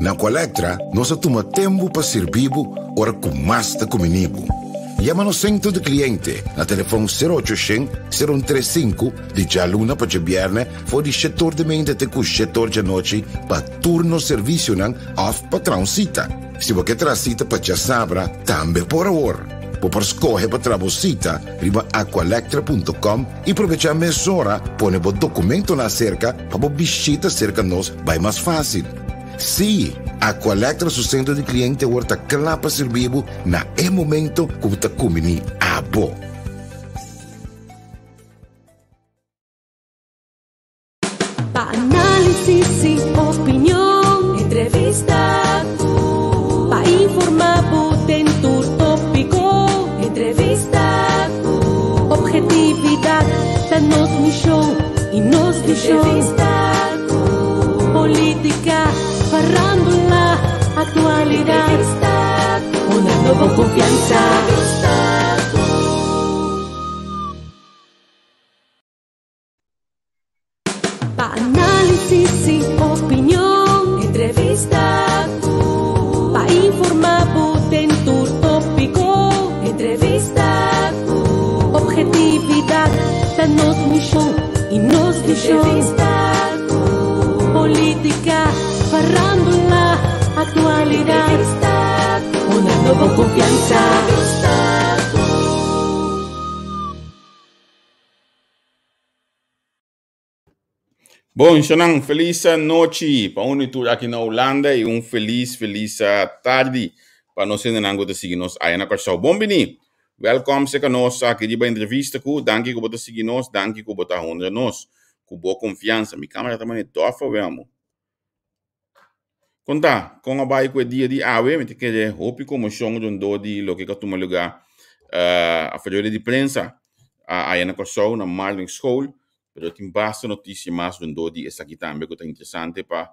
Na Aqualectra nos a tuma tempu pa sirbi bo ora ku mas ta kumini bo. Yama nos sentro di kliente na telefòn sero ocho shen, sero un tres sinku di djaluna pa djabièrnè for di shetor di meinta te ku shetor djanochi pa tur nos servisionan òf pa traha un sita. Si bo ke traha sita pa djasabra tambe por awor. Bo por skohe pa traha bo sita riba aqualectra punto com i probechá mesora pone bo dokumentonan aserka pa bo bishita serka nos bai mas fásil. Sí, Aqualectra su sentro di kliente awor ta kla pa sirbi bo na e momento ku bo ta kumbiní abo. Pa análisis y opinion, entrevista ku. Pa informá bo den tur tópiko, entrevista ku. Objetividad ta nos mishon y nos vishon. Entrevista ku. Polítika, farándula, aktualidat. Entrevista ku. Poniendo bo konfiansa. Entrevista ku. Pa análisis y opinion, entrevista ku. Pa informá bo den tur tópiko, entrevista ku. Objetividad ta nos mishon y nos vishon. Entrevista ku. Polítika, farándula, aktualidat. Entrevista ku. Poniendo bo konfiansa. Entrevista ku. Bon, Shonan, felis nochi pa un y tur aki na Hulanda y un felis, felis tardi pa nos hendenan ku ta sigui nos aya na Kòrsou. Bon bini! Wèlkòm serka nos aki riba entrevista ku danki ku bo ta sigui nos, danki ku bo ta honra nos ku bo konfiansa. Mi kamera ta manera dòf awe amo. Kon ta? Kon a bai ku e dia di awe? Mi ta kere hopi konmoshon rondó di loke ku a tuma lugá afuera di prensa aya na Kòrsou na Marlin School, pero tin basta notisia mas rondó di esaki tambe ku ta interesante pa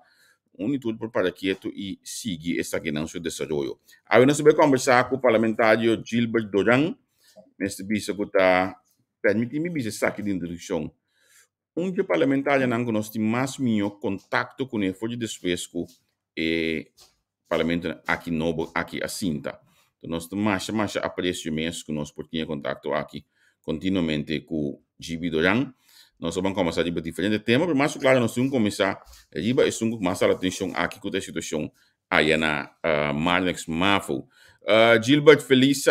un i tur por para ketu i sigui esakinan su desaroyo. Awe nos ta bai kòmbersá ku parlamentario Gilbert Doran, mester bisa ku ta permití mi bisa esaki di introdukshon. Un dje parlamentarionan ku nos tin mas mihó kontakto kuné for di despues ku e parlamento aki nobo aki a sinta. Enton nos ta masha masha apresio mes ku nos por tin e kontakto aki kontinuamente ku GB Doran. Nos a ban kòmbersá riba diferente tema, pero mas ku klaro nos tin ku kuminsá riba esun ku mas hala atenshon aki ku ta e situashon aya na Marnix Mavo. Gilbert, felis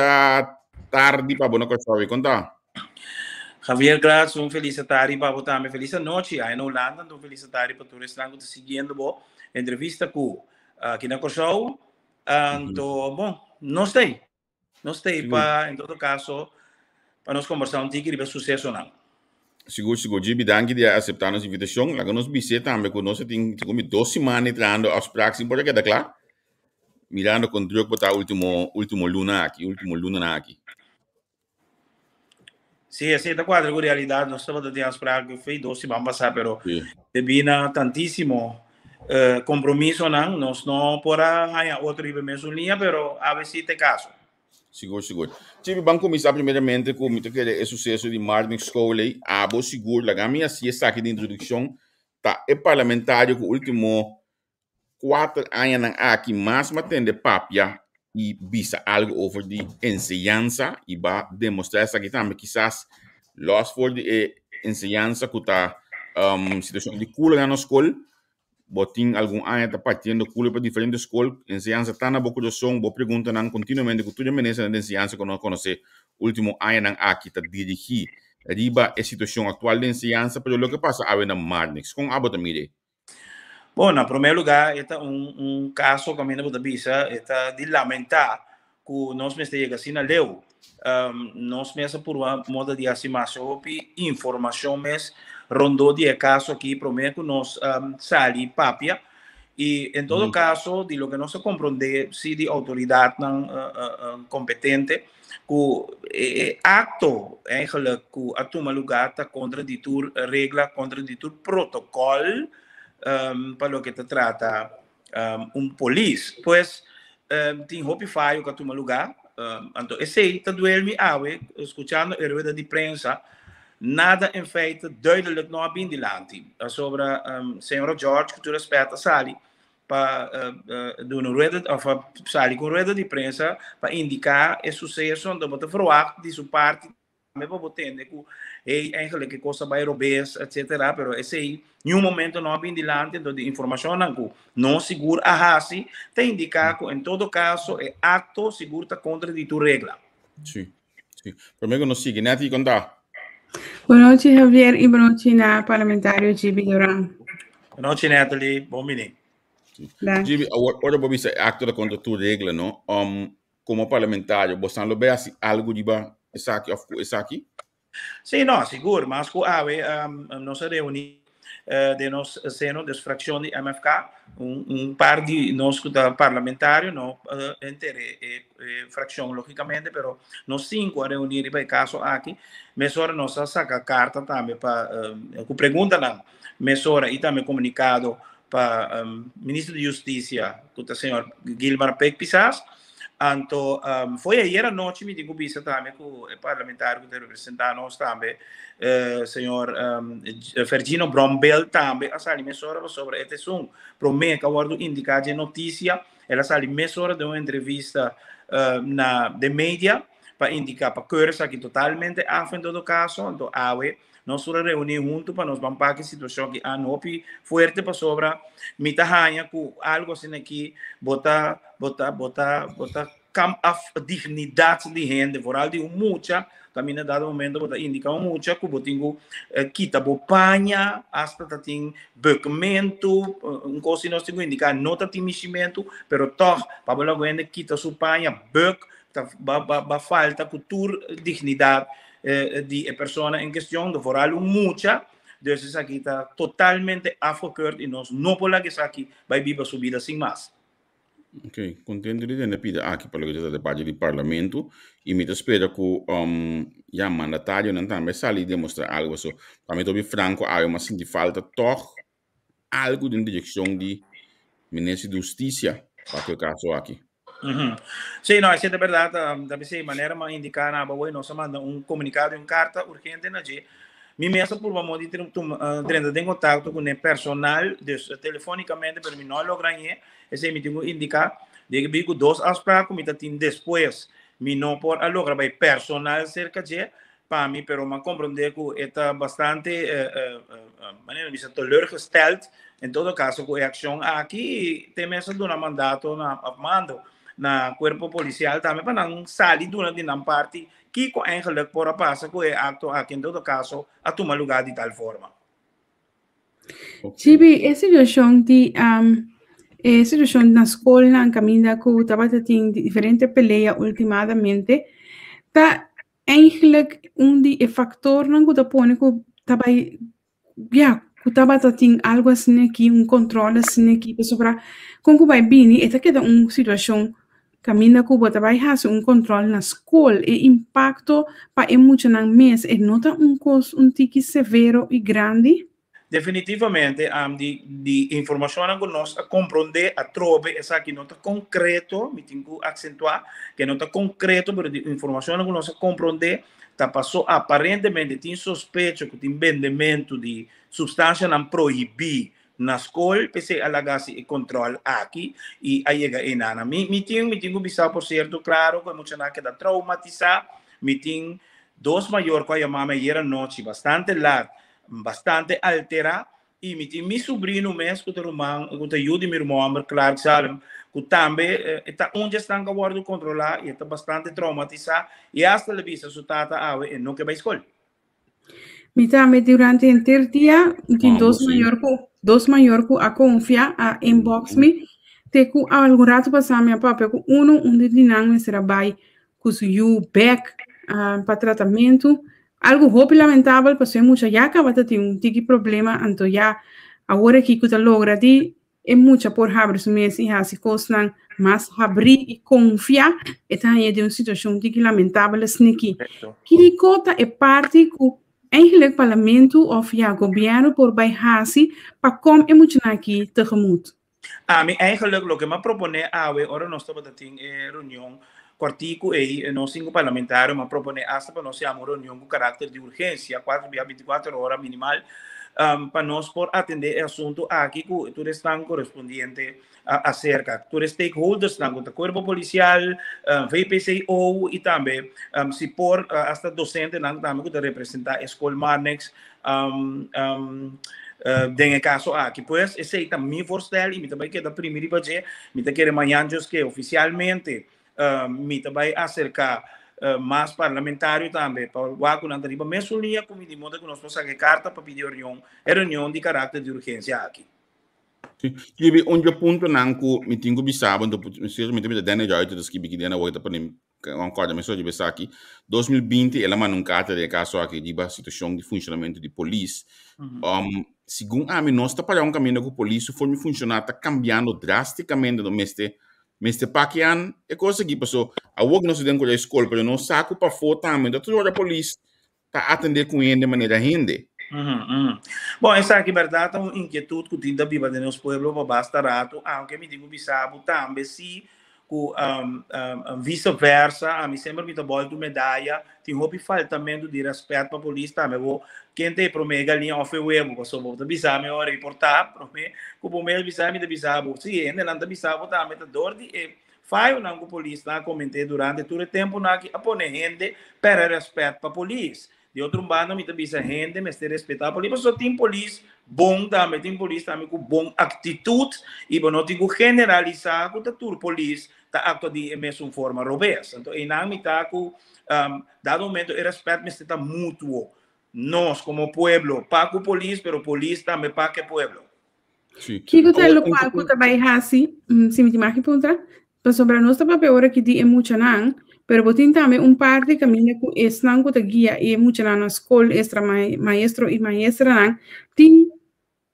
tardi pa bo na Kòrsou. Kon ta? Javier Gras, un felis tardi pa bo tambe. Felis anochi aya na Hulanda, anto un felis tardi pa tur esnan ku ta siguiendo bo entrevista ku aki na Kòrsou. Anto, bon, nos ta ei. Nos ta ei pa, en todo kaso, pa nos kombersá un tiki riba e susesonan. Sigur, sigur. Gibi, danki di a aseptá nos invitashon. Laga nos bis'é tambe ku nos a tin segun mi dos siman di trahando afsprak sin por a keda kla. Mirando kon druk bo ta último, último luna aki, último lunanan aki. Sí, esei ta kuadra ku realidat. Nos tabata tin afsprak fei dos siman pasá, pero debí na tantísimo kompromisonan nos no por a haña otro riba e mesun liña, pero awe sí ta e kaso. Sigur, sigur. Chibi, ban kuminsá primeramente ku mi ta kere e suseso di Martin Scholey. Abo sigur, laga mi hasi esaki di introdukshon, ta e parlamentario ku último kuater añanan aki mas mi a tende papia i bisa algu over di enseñansa i ba demostrá esaki tambe kisas lòs for di e enseñansa ku ta situashon di kula na nos skol bo tin algun aña ta partiendo kula pa diferente skol enseñansa ta na bo kurason bo preguntanan kontinuamente ku tur e ministernan di enseñansa ku nos konosé último añanan aki ta dirigí riba e situashon aktual di enseñansa pero loke pasa awe na Marnix kon abo ta mir'é? Bon, na promé lugá e ta un un kaso kaminda bo ta bisa e ta di lamentá ku nos mester yega asina leu. Nos mes a purba moda di hasi masha hopi informashon mes rondó di e kaso aki promé ku nos sali papia. I en todo kaso di loke nos a komprondé si di outoridatnan kompetente ku e akto eigenlijk ku a tuma lugá ta kontra di tur regla, kontra di tur protokòl pa loke ta trata un polis. Pues tin hopi fayo ku a tuma lugá, anto esei ta duel mi awe skuchando e rueda di prensa, nada en feite duidelijk no a bin dilanti. Pasobra señora George ku tur respèt a sali. pa duna un rueda of sali ku un rueda di prensa pa indiká e suseso, anto bo ta verwagt di su parti tambe pa bo tende ku hey eigenlijk e kos a bai robes etcetera, pero esei niun momento no a bin dilanti. Anto di informashonnan ku nos sigur a hasi ta indiká ku en todo kaso e akto sigur ta kontra di tur regla. Sí, sí. Promé ku nos sigui, Nettie, kon ta? Bonochi Javier y bonochi na parlamentario Gibi Doran. Bonochi Natalie, bon bini. Gibi, ora bo bisa e acto ta contra tur regla, no? Um, como parlamentario, bo san lo bay haci algo riba esaki of cu esaki? Sí, no, sigur. Mas cu awe um, nos a reuni uh, den nos seno, des fraccion di MFK, un, un par di nos cu ta parlamentario, no uh, enter e, e, e fraccion logicamente, pero nos cinco a reuni riba e caso aki. Mesora nos a saca carta tambe pa uh, cu preguntanan mesora y tambe comunicado pa um, ministro di Justicia, cu ta señor Gilmar Pek Pisas. Anto, um, foi ayer anochi mi tin cu bisa tambe cu e parlamentario cu ta representa nos tambe, eh, señor um, Fergino Brombel tambe a sali mesora pasobra e ta esun prome cu a wordo indica dje noticia. El a sali mesora den un entrevista uh, na de media pa indica pa keur esaki totalmente af en todo caso. Anto awe nos tur a reuní huntu pa nos ban pak e situashon aki an hopi fuerte pasobra mi ta haña ku algu asina aki bo ta bo ta bo ta bo ta kam af dignidat di hende, vooral di un mucha. Kaminda dado momento bo ta indiká un mucha ku bo tin ku kita bo paña, asta ta tin bukmentu, un kos si nos tin ku indiká no ta tin mishimentu, pero tòg pa bo laga hende kita su paña, buk, ta ba ba ba falta ku tur dignidat di e persona en kestion, vooral un mucha. Dus esaki ta totalmente afgekeurd i nos no por laga esaki bai biba su bida sin mas. Ok, contento di tende pida aki pa loke ta trata parti di parlamento y mi ta spera cu um, ya mandatarionan tambe sali demostra algo paso pa mi ta hopi franco awe mi a sinti falta tog algo den direccion di minister di husticia pa cu e caso aki. Sí, no, esei ta berdad. Ta bisei, manera mi a indica na abo, nos a manda un comunicado y un carta urgente na dje. Mi mes a purba mo di drenta den contacto cu ne personal, dus telefonicamente, pero mi no a logra ñe. Esei mi tin cu indica. Di bi cu dos afspraak cu mi ta tin despues, mi no por a logra bay personal cerca dje pa mi, pero mi a comprende cu e ta bastante, manera mi bisa, teleurgesteld en todo caso cu e accion aki, y te mes a duna mandato na, of mando na cuerpo policial tambe pa nan sali duna di nan parti kico eigenlijk por a pasa cu e acto aki en todo caso a tuma lugar di tal forma. Chibi, e situacion di um, e situacion na scolnan caminda cu tabata tin diferente pelea ultimadamente, ta eigenlijk un di e factornan cu ta pone cu ta bay, ya, cu tabata tin algo asina aki, un control asina aki, pasobra con cu bay bini e ta keda un situacion caminda cu bo ta bay haci un control na scol, e impacto pa e muchanan mes e no ta un cos un tiki severo y grandi? Definitivamente, di di informacionnan cu nos a comprende atrobe esaki no ta concreto, mi tin cu accentua que no ta concreto, pero di informacionnan cu nos a comprende ta paso aparentemente tin sospecho cu tin bendemento di substancianan prohibi na scol, p'esey a laga haci e control aki y a yega eynana. Mi mi tin mi tin cu bisa por cierto claro cu e muchanan a keda traumatisa, mi tin dos mayor cu a yamami ayer anochi bastante laat bastante alterá i mi tin mi subrino mes ku ta ruman ku ta yu di mi ruman hòmber Clark Salem ku tambe e ta un dje esnan ku a wòrdu kontrolá i e ta bastante traumatisá i asta el a bisa su tata awe e no ke bai skol. Mi tambe durante henter dia tin dos mayor ku dos mayor ku a konfia a inbox mi te ku algun ratu pasá mi a papia ku unu un di nan mester a bai ku su yu bek pa tratamentu. Algu hopi lamentabel pasobra e mucha ya kaba ta tin un tiki problema anto ya awor aki ku ta logra di e mucha por habri su mes i hasi kosnan mas habrí i konfia e ta haña den un situashon tiki lamentabel esniki. Kiko ta e parti ku eigenlijk parlamentu òf ya gobièrnu por bai hasi pa kom e muchanan aki tegemoet? Ami eigenlijk loke m'a proponé awe ora nos tabata tin e reunion kòrtiku ei, nos sinku parlamentario m'a proponé asta pa nos yama un reunion ku karakter di urgensia, kuater bia bintikuater ora minimal. pa nos por atendé e asuntu aki ku tur esnan korespondiente aserka, tur e stakeholdersnan ku ta kuerpo polisial, VPCO i tambe si por asta dosentenan tambe ku ta representá e skol Marnix den e kaso aki. Pues esei ta mi voorstel i mi ta bai keda primi riba dje. Mi ta kere mañan djoske ofisialmente Mi ta bai aserká mas parlamentario tambe pa wak ku nan ta riba mesun liña ku mi di moda ku nos por saka e karta pa pidi e reunion, e reunion di karakter di urgensia aki. Sí, Gibi, un dje puntonan ku mi tin ku bisa bo, anto mi ta mira Danny Ruiter ta skibi ki den awor ta pone un kòrda mesora riba esaki. 2020 el a manda un karta den e kaso aki riba situashon di funshonamentu di polis. Segun ami nos ta para un kaminda ku polis su forma di funshoná ta kambiando drástikamente, no mester Mester pakian e kos aki paso awor ku nos ta den kore skol pero nos sa ku pafó tambe no ta tur ora polis ta atendé ku hende manera hende. Bon, esaki bèrdat ta un inkietut ku tin ta biba den nos pueblo pa basta ratu, aunke mi tin ku bisa bo tambe si ku vise versa, ami semper mi ta bòltu medaya, tin hopi faltamentu di rèspèt pa polis tambe bo ken ta e promé galiña òf e webu pasobra bo ta bisa mi ora i por ta promé ku bo mes bisa mi ta bisa bo si hendenan ta bisa bo tambe ta dor di e fayonan ku polisnan a kometé durante tur e tempunan aki a pone hende pèrdè rèspèt pa polis. Di otro un banda mi ta bisa hende mester respetá polis pasobra tin polis bon tambe tin polis tambe ku bon aktitut i bo no tin ku generalisá ku ta tur polis ta aktua di e mesun forma robes. Anto einan mi ta ku dado momento e rèspèt mester ta mutuo. Nos komo pueblo pa ku polis pero polis tambe pa ku e pueblo. Sí. Kiko ta e lokual ku ta bai hasi? Si mi tin mag di puntra. Pasobra nos ta papia ora ki di e muchanan, pero bo tin tambe un parti kaminda ku esnan ku ta guia e muchanan na skol, estra maestro i maestranan, tin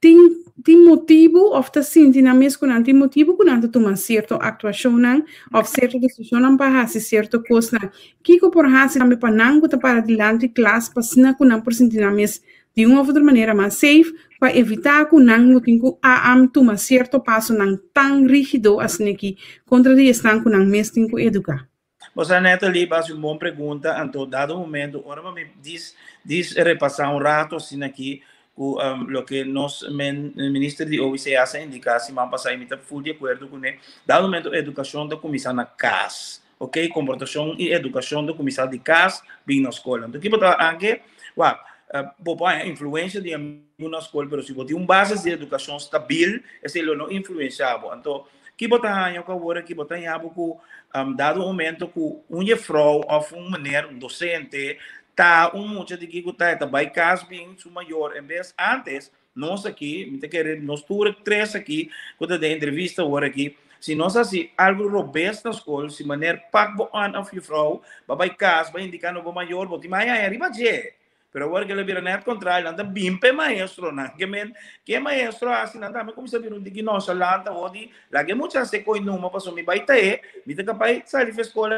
tin tin motibu òf ta sinti nan mes ku nan tin motibu ku nan ta tuma sierto aktuashonnan òf sierto desishonnan pa hasi sierto kosnan. Kiko por hasi tambe pa nan ku ta para dilanti klas pa asina ku nan por sinti nan mes di un of otro manera mas safe pa evitá ku nan lo tin ku a tuma sierto pasonan tan rígido asin'aki kontra di esnan ku nan mes tin ku eduká? Bo sa Natalie, bo hasi un bon pregunta, anto dado momento ora bo mi dis dis repasá un rato asin'aki ku loke nos men minister di OIC a indiká siman pasá i mi ta ful di akuerdo kuné, dado momento edukashon ta kuminsá na kas. Ok, komportashon i edukashon ta kuminsá di kas bin na skol. Anto ki bo ta anke? Wak, bo por haña influensia di amigu na skol, pero si bo tin un basis di edukashon stabil, esei lo no influensiá bo. Anto, ki bo ta haña ku awor aki? Bo ta haña bo ku dado momento ku un jefrou òf un meneer, un dosente, ta un mucha di kiko ta, e ta bai kas bin su mayor. En bes antes, Nos aki, mi ta kere nos tur e tres aki ku ta den entrevista awor aki, si nos hasi algu robes na skol, si maner pak bo an òf jufrou, bo bai kas, bo indiká na bo mayor, bo tin mai haña riba dje. Pero awor ke lo bira nèt kontrario, nan ta bin pa e maestronan. Ke men, ke e maestro hasi, nan tambe kuminsá bira un tiki nonchalant awor di laga e mucha hasi e koi numa pasobra mi bai tae, mi ta kapaz sali for e skol.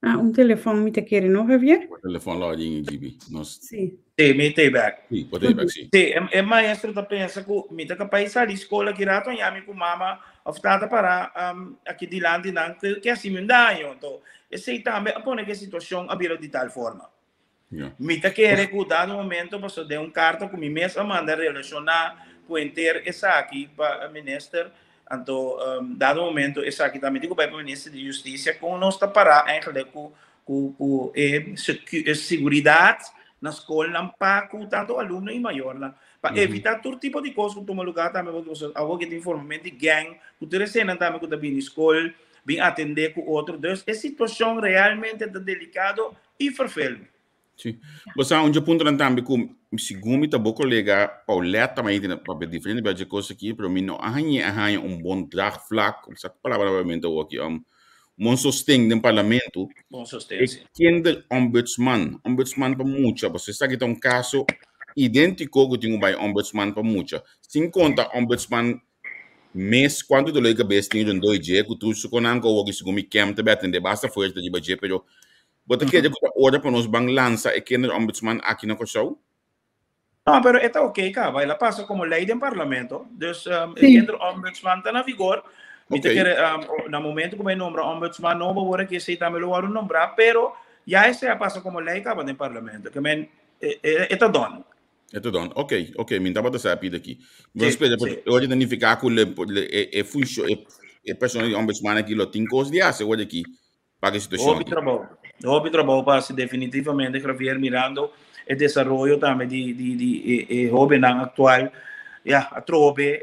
Ah, un telefon mi ta kere, no, Javier? Un telefon lo ring, GB. Nos... Sí. Sí, mi ta back. Sí, bo ta back, sí. Sí, e, e maestro ta pensa ku mi ta kapaz sali skola ki rato en mi ku mama of tata para um, aki dilanti nan ke, ke hasi mi un daño. Anto, esei tambe a pone ku e situashon a bira di tal forma. Ja. Mi ta kere ku dado momento paso den un karta ku mi mes a manda relashoná ku henter esaki pa minister, anto um, dado momento esaki tambe tin ku bai pa minister di Justisia kon nos ta pará eigenlijk ku ku ku e, e seguridat na skolnan pa ku tanto alumno i mayornan pa evitá tur tipo di kos ku tuma lugá tambe porque pasobra awor ke tin formamento di gang ku tur esenan tambe ku ta bini skol bin atendé ku otro dus e situashon realmente ta delikado i vervelend. Sí. Bo sa, un dje puntonan tambe ku segun mi ta bo kolega Paulette ta mainti na papia diferente bia dje kos aki, pero mi no a hañ'é a haña un bon draagvlak, sa ku palabra papiamento awor aki, un bon sosten den parlamento. Bon sosten, E sí. kinderombudsman, ombudsman pa mucha, pasobra esaki ta un kaso idéntiko ku tin ku bai ombudsman pa mucha, sin konta ombudsman mes kuantu dolor di kabes tin rondó dje ku tur su konan ku awor ki segun mi kem ta bai atendé basta fuerte riba dje, pero Bo ta kere ku ta ora pa nos ban lansa e kinderombudsman aki na Kòrsou? No, pero e ta oké kaba. El a pasa komo lei den parlamento. Dus e Sí. kinderombudsman ta na vigor. Mi ta Oké. kere na momento ku bai nombra ombudsman nobo awor aki esei tambe lo wòrdu nombrá, pero ya esei a pasa komo lei kaba den parlamento. Ke men. E ta done. E ta done. Ok, ok, mi tabata sa pida aki. Mi spera ora ta nifiká ku le e funshon e persona di ombudsman aki lo tin kos di hasi ora aki pa e situashon aki. Hopi trabou. Hopi trabou pa hasi definitivamente Javier mirando e desaroyo tambe di di di e hobennan aktual. Ya, atrobe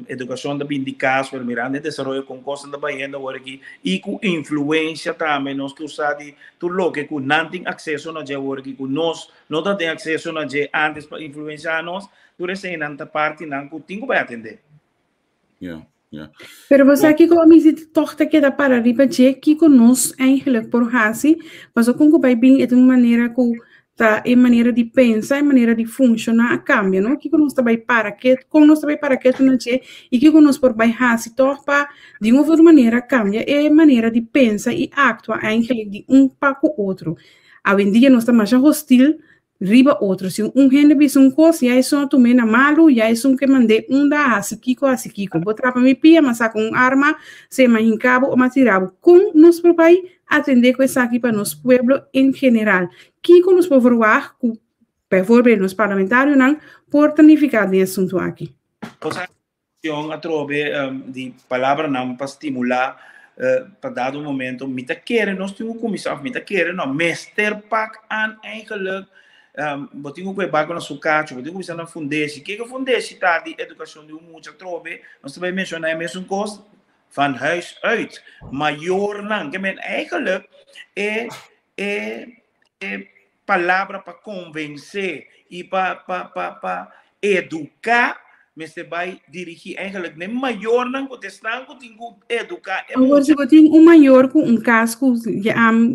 edukashon ta bin di kas pero mirando e desaroyo kon kosnan ta bayendo awor aki i ku influensia tambe nos tur sa di tur loke ku nan tin akseso na dje awor aki ku nos no ta tin akseso na dje antes pa influensiá nos, tur eseinan ta partinan ku tin ku bai atendé. Ja, ja. Pero bo sa kiko mi si tòg ta keda para riba dje, kiko nos eigenlijk por hasi, pasobra kon ku bai bin e ta un manera ku ta e manera di pensa, e manera di funshoná a kambia, no? Kiko nos ta bai para ket, kon nos ta bai para ketu na dje i kiko nos por bai hasi tòg pa di un of otro manera kambia e manera di pensa i aktua eigenlijk di un pa ku otro. Awendia nos ta masha hostil riba otro. Si un hende bisa un kos, ya esun a tum'é na malu, ya esun ke mand'é unda a hasi kiko, hasi kiko. Bo trapa mi pia, m'a saka un arma, sea m'a hinka bo o m'a tira bo. Kon nos por bai atendé ku esaki pa nos pueblo en general? Kiko nos por verwagt ku bijvoorbeeld nos parlamentarionan por ta nifiká den e asuntu aki? Cuestión atrobe di palabranan pa stimulá pa dado momento mi ta kere nos tin ku kuminsá òf mi ta kere no mester pak aan eigenlijk bo tin ku kohe bako na su kacho bo tin ku kuminsá na fundeshi kiko fundeshi ta di edukashon di un mucha atrobe nos ta bai menshoná e mesun kos van huis uit mayornan ke men eigenlijk e e e palabra pa konvensé i pa pa pa pa eduká mester bai dirigí eigenlijk na e mayornan ku ta esnan ku tin ku eduká e Awor, si mucha. bo tin un mayor ku un kas ku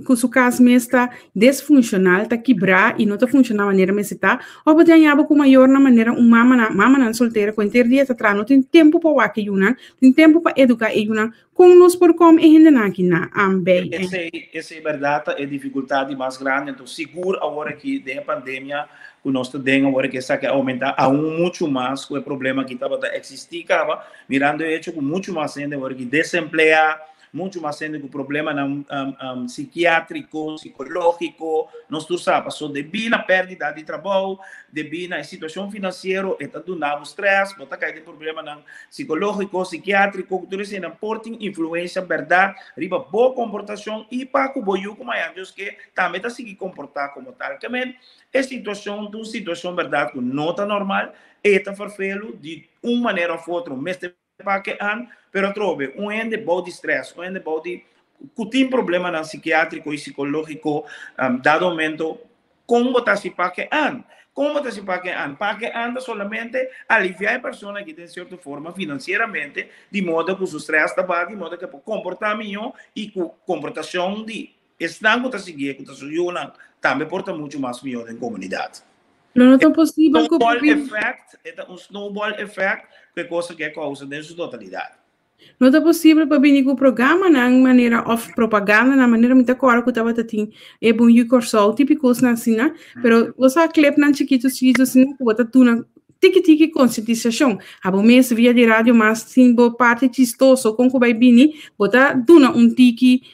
ku su kas mes ta desfunshonal, ta kibrá i no ta funshoná manera mester ta, òf bo tin haña bo ku mayornan manera un mamanan, mamanan soltera ku henter dia ta traha, no tin tempu pa wak e yunan, tin tempu pa eduká e yunan, Kon nos por kom e hendenan aki na ambei? Esei, esei bèrdat ta e difikultat di mas grandi. Anto sigur awor aki den e pandemia ku nos ta den awor aki esaki a oumentá aun muchu mas ku e problema aki tabata eksistí kaba, mirando e echo ku muchu mas hende awor aki desempleá, muchu mas hende ku problemanan sikiátriko, sikológiko, nos tur sa paso debí na pèrdida di trabou, debí na e situashon finansiero e ta duna bo strès, bo ta kai den problemanan Sikológiko, sikiátriko, ku tur eseinan por tin influensia bèrdat riba bo komportashon i pa ku bo yu ku mañana Dios ke tambe ta sigui komportá komo tal. Ke men, e situashon ta un situashon bèrdat ku no ta normal, e ta ferfelu di un manera òf otro mester pake an, pero atrobe un hende bou di strès, un hende bou di ku tin problemanan sikiátriko i sikológiko dado momento Kon bo ta hasi pa ke an? Kon bo ta hasi pa ke an? Pa ke an ta solamente aliviá e persona aki den sierto forma finansieramente, di modo ku su strès ta baha, di modo ku e por komportá mihó i ku komportashon di esnan ku ta siguié, ku ta su yunan, tambe por ta muchu mas mihó den komunidat. Lo no ta posibel ku Snowball effect, e ta un snowball effect ku e kos aki a kousa den su totalidat. No ta posibel pa bini ku programanan manera òf propagandanan manera mi ta kòrda ku tabata tin e Bon Yu Kòrsou, tipi kosnan asina, pero bo sa klepnan chikitu chikitu asina ku bo ta duna tiki tiki konsientisashon. Abo mes via di radio mas tin bo parti chistoso kon ku bai bini bo ta duna un tiki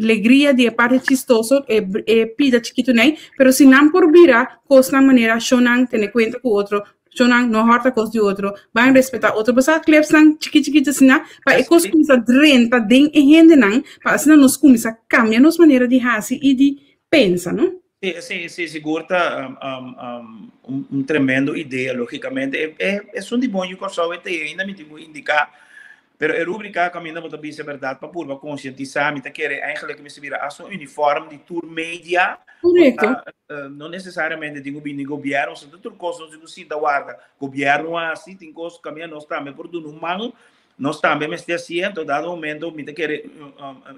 legria di e parti chistoso e e pida chikitu nei, pero si nan por bira kosnan manera shownan tene kuenta ku otro Shownan no hòrta kos di otro, ban respetá otro. Bo sa klepsnan chiki chikito asina pa e kos kuminsá drenta den e hendenan pa asina nos kuminsá kambia nos manera di hasi i di pensa, no? Sí, sí, sí, sigur ta un tremendo idea, lógicamente. Esun di Bon Yu Kòrsou e ta ainda mi tin ku indiká Pero e rubrica caminda bo ta bisa berdad pa purba concientisa, mi ta kere eigenlijk mester bira hasta un uniform di tur media. Correcto. No necesariamente tin cu bini gobierno, so ta tur cos nos tin cu sinta warda. Gobierno haci, tin cos caminda nos tambe por duna un man, nos tambe mester haci, anto dado momento mi ta kere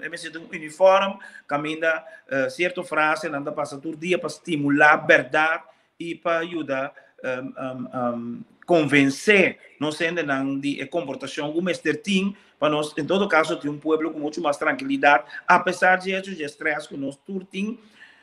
e mester ta un uniform caminda cierto frasenan ta pasa tur dia pa stimula berdad i pa yuda konvensé nos hendenan di e komportashon ku mester tin pa nos en todo kaso tin un pueblo ku muchu mas trankilidat apesar di hecho di e strès ku nos tur tin.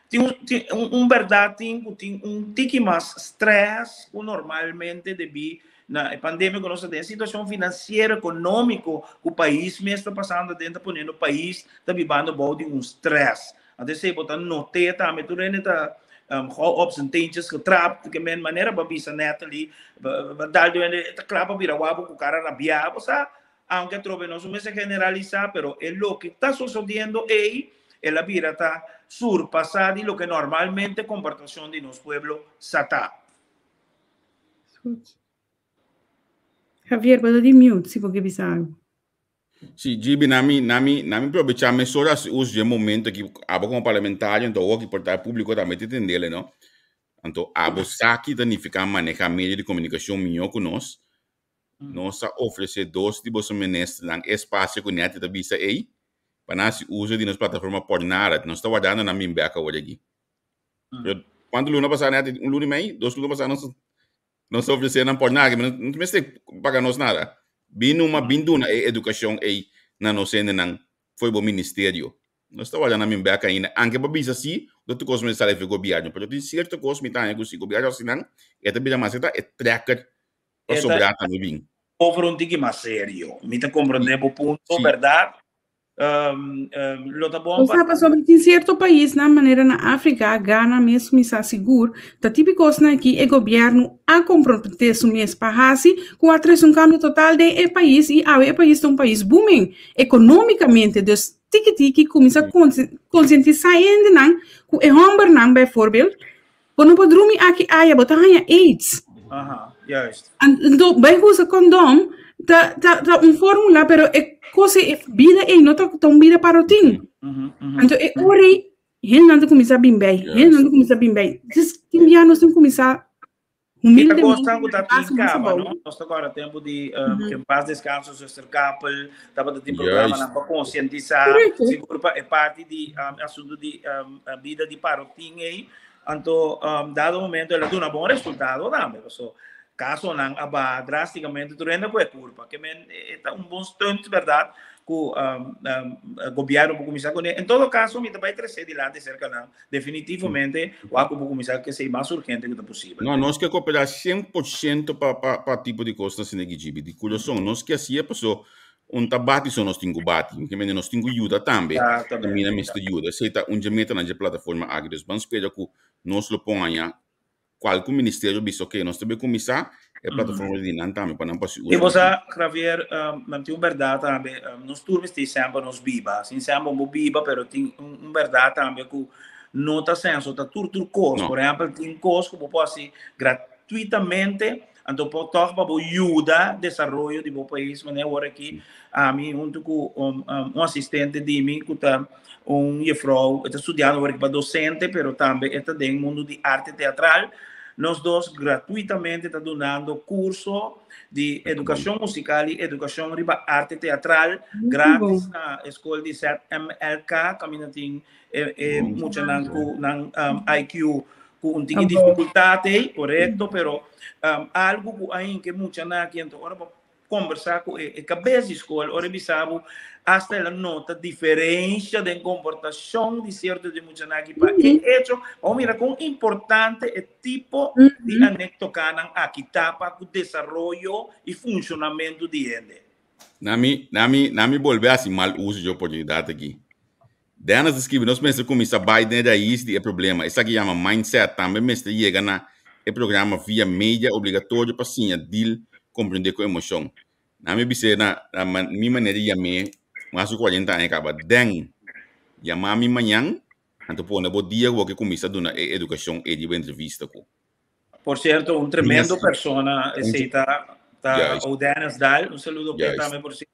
Tin un tin un bèrdat tin ku tin un tiki mas strès ku normalmente debí na e pandemia ku nos ta den, e situashon finansiero ekonómiko ku pais mes ta pasando aden ta poniendo pais ta bibando bou di un strès. Anto esei bo ta not'é tambe tur hende ta. Gauw op zijn teentjes getrapt, ke men manera bo a bisa Natalie, bo dal di hende ta kla pa bira wak bo ku kara rabiá, bo sa, aunke atrobe nos no mester generalisá, pero e loke ta sosodiendo ei, el a bira ta surpasá di loke normalmente komportashon di nos pueblo sa ta. Javier, bo ta di mute si bo ke bisa algu. Si, GB, na mi, na mi, na mi probechá mesora hasi uso di e momento aki, abo komo parlamentario, anto awor ki por ta e públiko tambe ta tendele, no? Anto abo sa ki ta nifiká manehá medio di komunikashon mihó ku nos. Nos a ofresé dos di boso ministernan e espasio ku Netty ta bisa ei, pa nan hasi uso di nos plataforma por nada. Nos ta wardando nan bin bèk awor aki. Pero kuantu luna pasá, Netty? Un luna i mei? Dos luna pasá nos Nos ofresé nan por nada, no no mester paga nos nada. Bin numa, bin duna e edukashon ei na nos hendenan fo'i bo ministerio. Nos ta warda nan bin bek ainda. Anke bo bisa si, no tur kos mester sali fo'i gobièrnu, pero tin sierto kos mi ta haña ku si gobièrnu hasi nan, e ta bira mas e ta e trekker pa sobrá tambe bin. Over un tiki mas serio. Mi ta komprendé bo punto, bèrdat. Lo ta bon pa. Pasobra tin cierto paisnan manera na Africa, Ghana mes mi sa sigur, ta tipi cosnan aki e gobierno a compromete su mes pa haci cu a trece un cambio total den e pais y awe e pais ta un pais booming economicamente dus tiki tiki cuminsa concientisa hendenan cu e hombernan bijvoorbeeld bo no por drumi aki aya bo ta haña aids. Aha, juist. Anto bai usa kondom ta ta ta un formula pero e kos e bida ei no ta ta un bida parotin. Anto e ora ei hendenan ta kuminsá bin bei, hendenan ta kuminsá bin bei. Dus tin bia nos tin kuminsá humildemente. E ta kosnan ku ta tin kaba, no? Nos ta kòrda tempu di ke en paz descanso Zuster Kapel tabata tin programanan pa konsientisá sigur pa e parti di asuntu di bida di parotin ei. Anto dado momento el a duna bon resultado tambe, paso casonan a baha drásticamente tur hende cu e curpa. Ke men e ta un bon stunt berdad cu gobierno por cuminsa cune. En todo caso mi ta bay trece dilanti cerca nan definitivamente wak cu por cuminsa cu esey mas urgente cu ta posibel. No, nos ke coopera 100% pa pa pa tipo di cosnan asina Gijibi, di curason. Nos ke haci'e paso Un ta bati so nos tin ku bati. Mi ke mende nos tin ku yuda tambe. Kaminda mester yuda. Esei ta un dje metanan dje plataforma aki. Dus ban spera ku nos lo pon aña kualke ministerio bisa oke nos ta bay kuminsá e plataforma di nan tambe pa nan por hasi uso. I bo sa Javier, nan tin un bèrdat tambe. Nos tur mester semper nos biba. Sin semper bo biba pero tin un bèrdat tambe ku no ta senso ta tur tur kos. Por ehèmpel tin kos ku bo por hasi gratuitamente. Anto por tòg pa bo yuda desaroyo di bo pais manera awor aki ami huntu ku un asistente di mi ku ta un jefrou e ta studiando awor aki pa dosente pero tambe e ta den mundu di arte teatral nos dos gratuitamente ta dunando kurso di edukashon musikal i edukashon riba arte teatral gratis na e skol di ZMLK kaminda tin e muchanan ku nan IQ ku un tiki difikultat ei, korekto, pero um, algu ku a hinka e muchanan aki, anto ora bo kombersá ku e, e kabes di skol, ora e bisa bo, hasta el a nota diferensha den komportashon di sierto di muchanan aki pa e hecho, bo mira kon importante e tipo di anektokanan aki ta pa ku desaroyo i funshonamentu di hende. Na mi, na mi, na mi bolbe hasi mal uso di oportunidat aki. Dennis ta skibi, Nos mester kuminsá bai den rais di e problema. Esaki yama mindset. Tambe mester yega na e programa via media obligatorio pa siña deal komprendé ku emoshon. Na mi bis'é na mi manera di yam'é mas ku kuarenta aña kaba. Den, yama mi mañan, anto pone bo dia ku bo ke kuminsá duna e edukashon ei riba entrevista ku. Por cierto, un tremendo persona, esey ta, ta O'Dennis Dahl, un saludo p'e tambe, por cierto.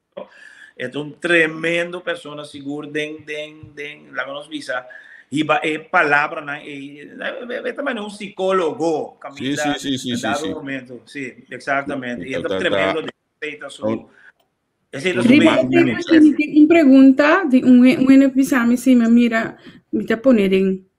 E ta un tremendo persona, sigur den, den, den, laga nos bisa, hiba e palabranan ei, e ta manera un psicólogo, caminda en dado momento. Sí, exactamente. Y e ta tremendo, esey ta su, esey ta su Riba e tema aki mi tin un pregunta di un un hende bisa mi si mi a mira, mi ta pone den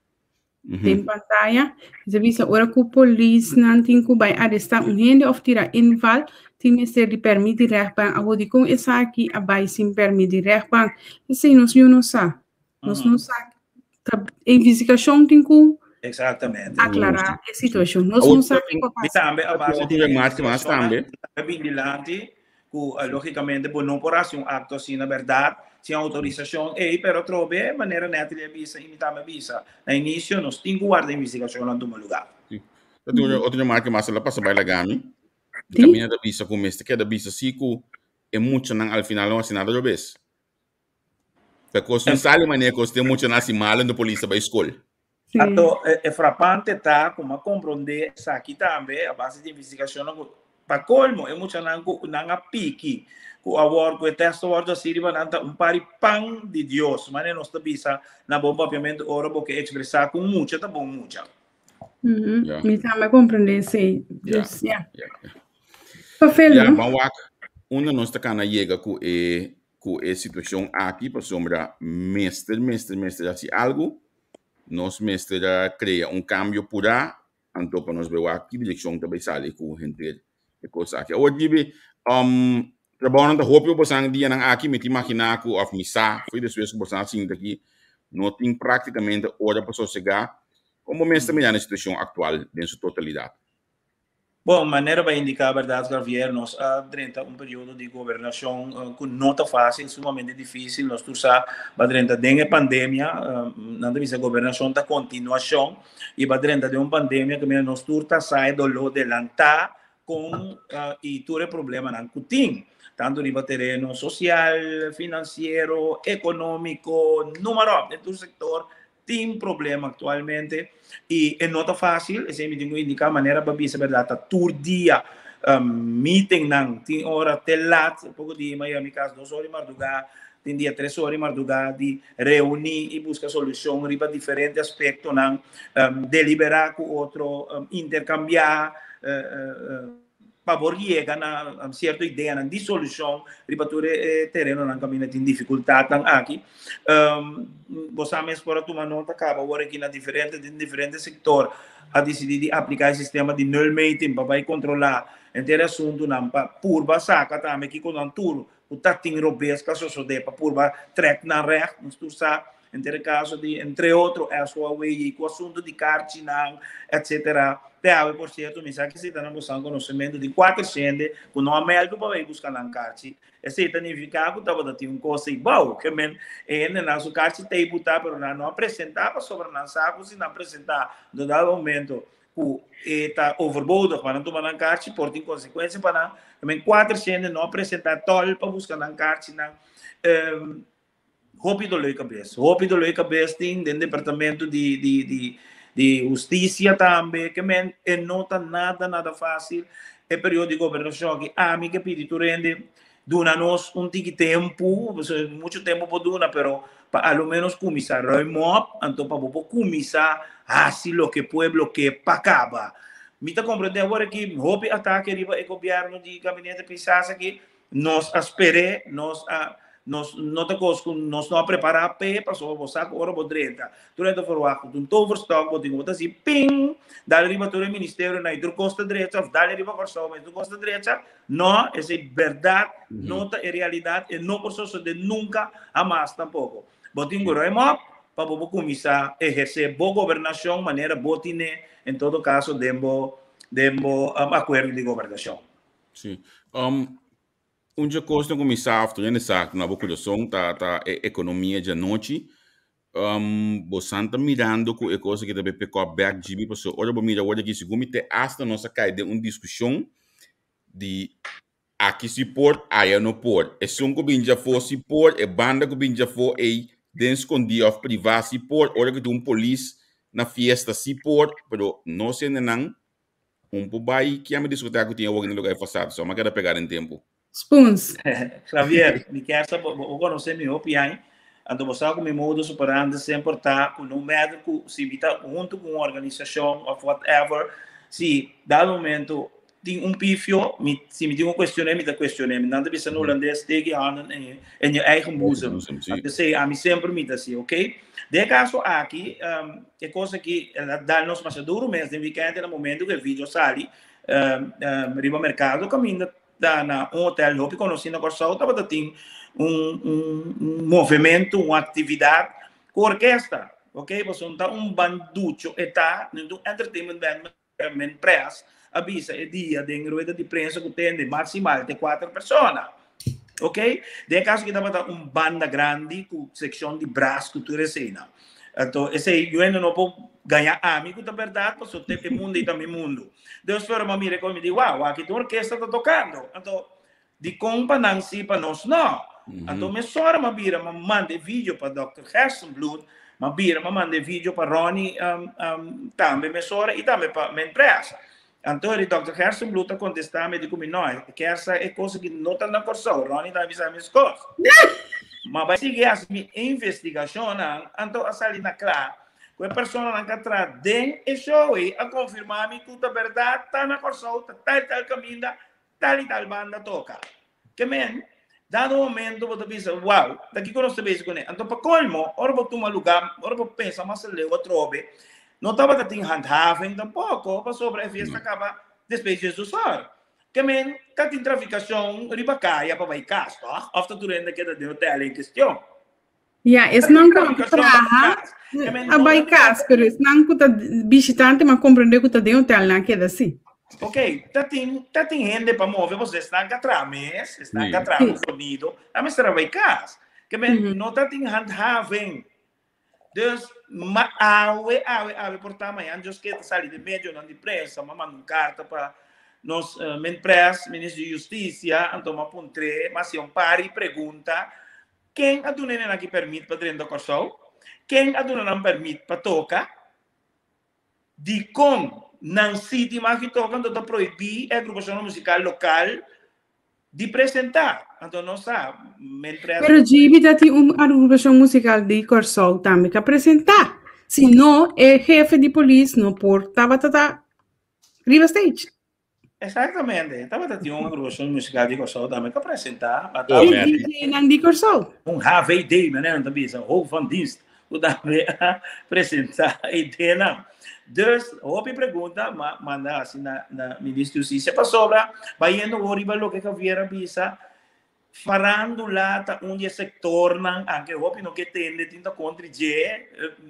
den pantaya. Mi ta bisa ora ku polisnan tin ku bai arestá un hende òf tira inval, tin mester di pèrmit di rèchtbank. Awor dikon esaki a bai sin pèrmit di rèchtbank? Esei nos yu no sa. Nos no sa. Ta investigashon tin ku Exactamente. aklará e situashon. Nos no sa kiko a pasa. Tambe a base di investigashonnan, tambe bin dilanti ku lógikamente bo no por hasi un akto asina bèrdat. Sin outorisashon ei, pero atrobe, manera Natalie a bisa i mi tambe a bisa na inisio, nos tin ku warda investigashonnan tuma lugá. Sí. Ta tin otro llamada ku mas a pasa bai laga mi. Kaminda ta bisa ku mester keda bisa si ku e muchanan al final no hasi nada robes. Ta kos no sali manera kos tin muchanan hasi malo ento polis ta bai skol. Anto e frapante ta ku mi a komprondé esaki tambe a base di investigashonnan ku pa kolmo e muchanan ku nan a piki ku awor ku e tèst a wòrdu hasi riba nan ta un par di pan di Dios manera nos ta bisa na bon papiamentu ora bo ke ekspresá ku un mucha ta bon mucha. Mi tambe a komprondé esei. Dus ya. Papel no? Ban wak unda nos ta kana yega ku e ku e situashon aki pasobra mester mester mester hasi algu. Nos mester a krea un kambio purá, anto pa nos bai wak ki direkshon ta bai sali ku henter e kos aki. Awor Gibi, trabounan ta hopi ku bosan dianan aki, mi ta imaginá ku òf mi sa fo'i despues ku bosan a sinta aki no tin práktikamente ora pa sosegá. Kon bo mes ta mira na e situashon aktual den su totalidat? Bon, manera bo a indiká bèrdat Javier, nos a drenta un periodo di gobernashon ku no ta fásil, sumamente difísil. Nos tur sa bo a drenta den e pandemia, nan ta bisa gobernashon ta kontinuashon, i bo a drenta den un pandemia ku nos tur ta sa e doló delantá kon i tur e problemanan ku tin, tantu riba tereno sosial, finansiero, ekonómiko, numa ròp, den tur sektor Tin problema actualmente y e no ta facil, esey mi tin cu indica, manera pa bisa berdad ta tur dia meetingnan, tin ora te lat, poco dia mi a yega mi cas dos ora di marduga, tin dia tres ora di marduga di reuni y busca solucion riba diferente aspectonan, delibera cu otro, intercambia. Pa por yega na sierto ideanan di solushon riba tur e terenonan kaminda tin difikultatnan aki. Bo sa mes por a tuma nota kaba awor aki na diferente den diferente sektor a disidí di apliká e sistema di nulmeting pa bai kontrolá henter e asuntunan pa purba saka tambe kiko nan tur ku ta tin robes ka sosodé pa purba trèk nan règt. Nos tur sa Henter e kaso di entre otro SOAW ku asuntu di karchinan etcetera. Te awe por sierto mi sa ki si ta na bosan konosementu di kuater hende ku no a mèldu pa bai buska nan karchi. Esei ta nifiká ku tabata tin un kos ei bou. Ke men e hendenan su karchi ta ei butá pero nan no a presentá pasobra nan sa ku si nan presentá den dado momento ku e ta overbodig pa nan tuma nan karchi por tin konsekuensia pa nan. Ke men kuater hende no a presentá tòl pa buska nan karchinan. Hopi dolor di kabes. Hopi dolor di kabes tin den departamento di di di di hustisia tambe. Ke men e no ta nada nada fácil e periodo di gobernashon aki. Ami ke pidi tur hende duna nos un tiki tempu, pasobra muchu tempu por duna, pero pa a lo menos kuminsá ruim op, anto pa bo por kuminsá hasi loke pueblo ke pa kaba. Mi ta komprendé awor aki hopi atake riba e gobièrnu di gabinete Pisas aki. Nos a sper'é, nos a, nos no ta kos ku nos no a prepará p'e, pasobra bo sa ku ora bo drenta, tur hende ta ferwagt ku ta un toverstok, bo tin ku bo ta hasi ping, dal riba tur e ministerionan i tur kos ta drecha, òf dal riba Kòrsou mes tur kos ta drecha. No, esei bèrdat no ta e realidat, e no por sosodé nunka, hamas tampoko. Bo tin ku ruim òp pa bo por kuminsá ehersé bo gobernashon manera bo tine, en todo kaso den bo den bo akuerdo di gobernashon. Sí. Um, un dje kosnan ku mi sa of tur hende sa na bo kurason ta ta e ekonomia djanochi. Um, bo san ta mirando ku e kos aki ta bay pick up back djibi paso ora bo mira awor aki segun mi te asta nos a kai den un diskushon di aki si por, aya no por. Esun ku bin djafó si por, e banda ku bin djafó ei den skondí of privá si por, ora ku tin un polis na fiesta si por, pero nos hendenan Un por bai kiami discoteca cu tin awor den lugar di pasado, so mi a keda pega den tempo. Spoons. Javier, mi kier sa bo bo conoce mi hopi aña, anto bo sa cu mi modus operandi semper ta cu no matter cu si mi ta hunto cu un organisacion of whatever, si dado momento tin un pifio, mi si mi tin cu cuestione mi ta cuestione, nan ta bisa na Hulandes steek je handen in je eigen boezem, anto esey ami semper mi ta haci, ok. Den e caso aki, E kos aki el a dal nos masha duru mes den wikènt na momento ku e video sali riba merkado kaminda ta na un hotel hopi konosí na Kòrsou tabata tin un un movementu un aktividat ku orkesta ok pasobra ta un banducho e ta no ta un entertainment band Men Press a bisa e dia den rueda di prensa ku tende maksimal te kuater persona. Ok? Den e kaso aki tabata un banda grandi ku sekshon di bras ku tur eseinan. Anto esei yu hende no por gaña ami ku ta bèrdat pasobra te e mundu ei ta mi mundu. Dus pero mi a mira e kos mi di wow aki tin un orkesta ta tokando. Anto dikon pa nan si pa nos no? Anto mesora mi a bira mi a manda e video pa dòkter Gerstenbluth, mi a bira mi a manda e video pa Ronnie tambe mesora i tambe pa Menpres. Anto di Dòkter Gerstenbluth a kontestá mi di ku mi no, e kier sa e kos aki no ta na Kòrsou, Ronnie ta bisa mi eskos. Ma bai sigui hasi mi investigashonnan, anto a sali na kla ku e personanan ku a traha den e show ei a konfirmá mi ku ta bèrdat ta na Kòrsou, ta tal i tal kaminda, tal i tal banda toka. Ke men, dado momento bo ta bisa, wow, ta kiko nos ta bezig kuné? Anto pa kolmo, ora bo tuma lugá, ora bo pensa mas aleu atrobe, no tabata tin handhaving tampoko, pasobra e fiesta kaba despues di diesdos or. Ke men, ta tin trafikashon riba kaya pa bai kas, tòg? Òf ta tur hende keda den hotel en kestion? Ja, esnan ku a traha a bai kas, pero esnan ku ta bishitante m'a komprendé ku ta den hotel nan a keda sí. Ok, ta tin, ta tin hende pa move, pasobra esnan ku a traha mes, esnan ku a traha ku sonido, nan mester a bai kas. Ke men no ta tin handhaving. Dus, ma awe, awe, awe por ta mañan Dios ke ta sali den medionan di prensa, m'a manda un karta pa nos Minpres, Minister di Justisia, anto m'a puntr'é, m'a hasi un par di pregunta. Ken a duna e nenaki pèrmit pa drenta Kòrsou? Ken a duna nan pèrmit pa toka? Dikon nan sí tin mag di toka anto ta prohibí e agrupashonnan musikal lokal di presentá? Anto nos sa, mientras. Pero Gibi ta tin un agrupashon musikal di Kòrsou tambe ku a presentá. Si no, e hefe di polis no por tabata ta riba stage. Exactamente. Tabata tin un agrupacion musical di Kòrsou tambe ku a presentá. Pa ta E DJ-nan di Kòrsou. Un HVD, manera nan ta bisa, Hoofd van Dienst, ku tambe a presentá e ideanan. Dus, hopi pregunta ma manda hasi na na Minister di Hustisia pasobra bayendo awor riba loke Javier a bisa, Farándula ta un di e sektornan, anke hopi no ke tende, tin ta kontra dje,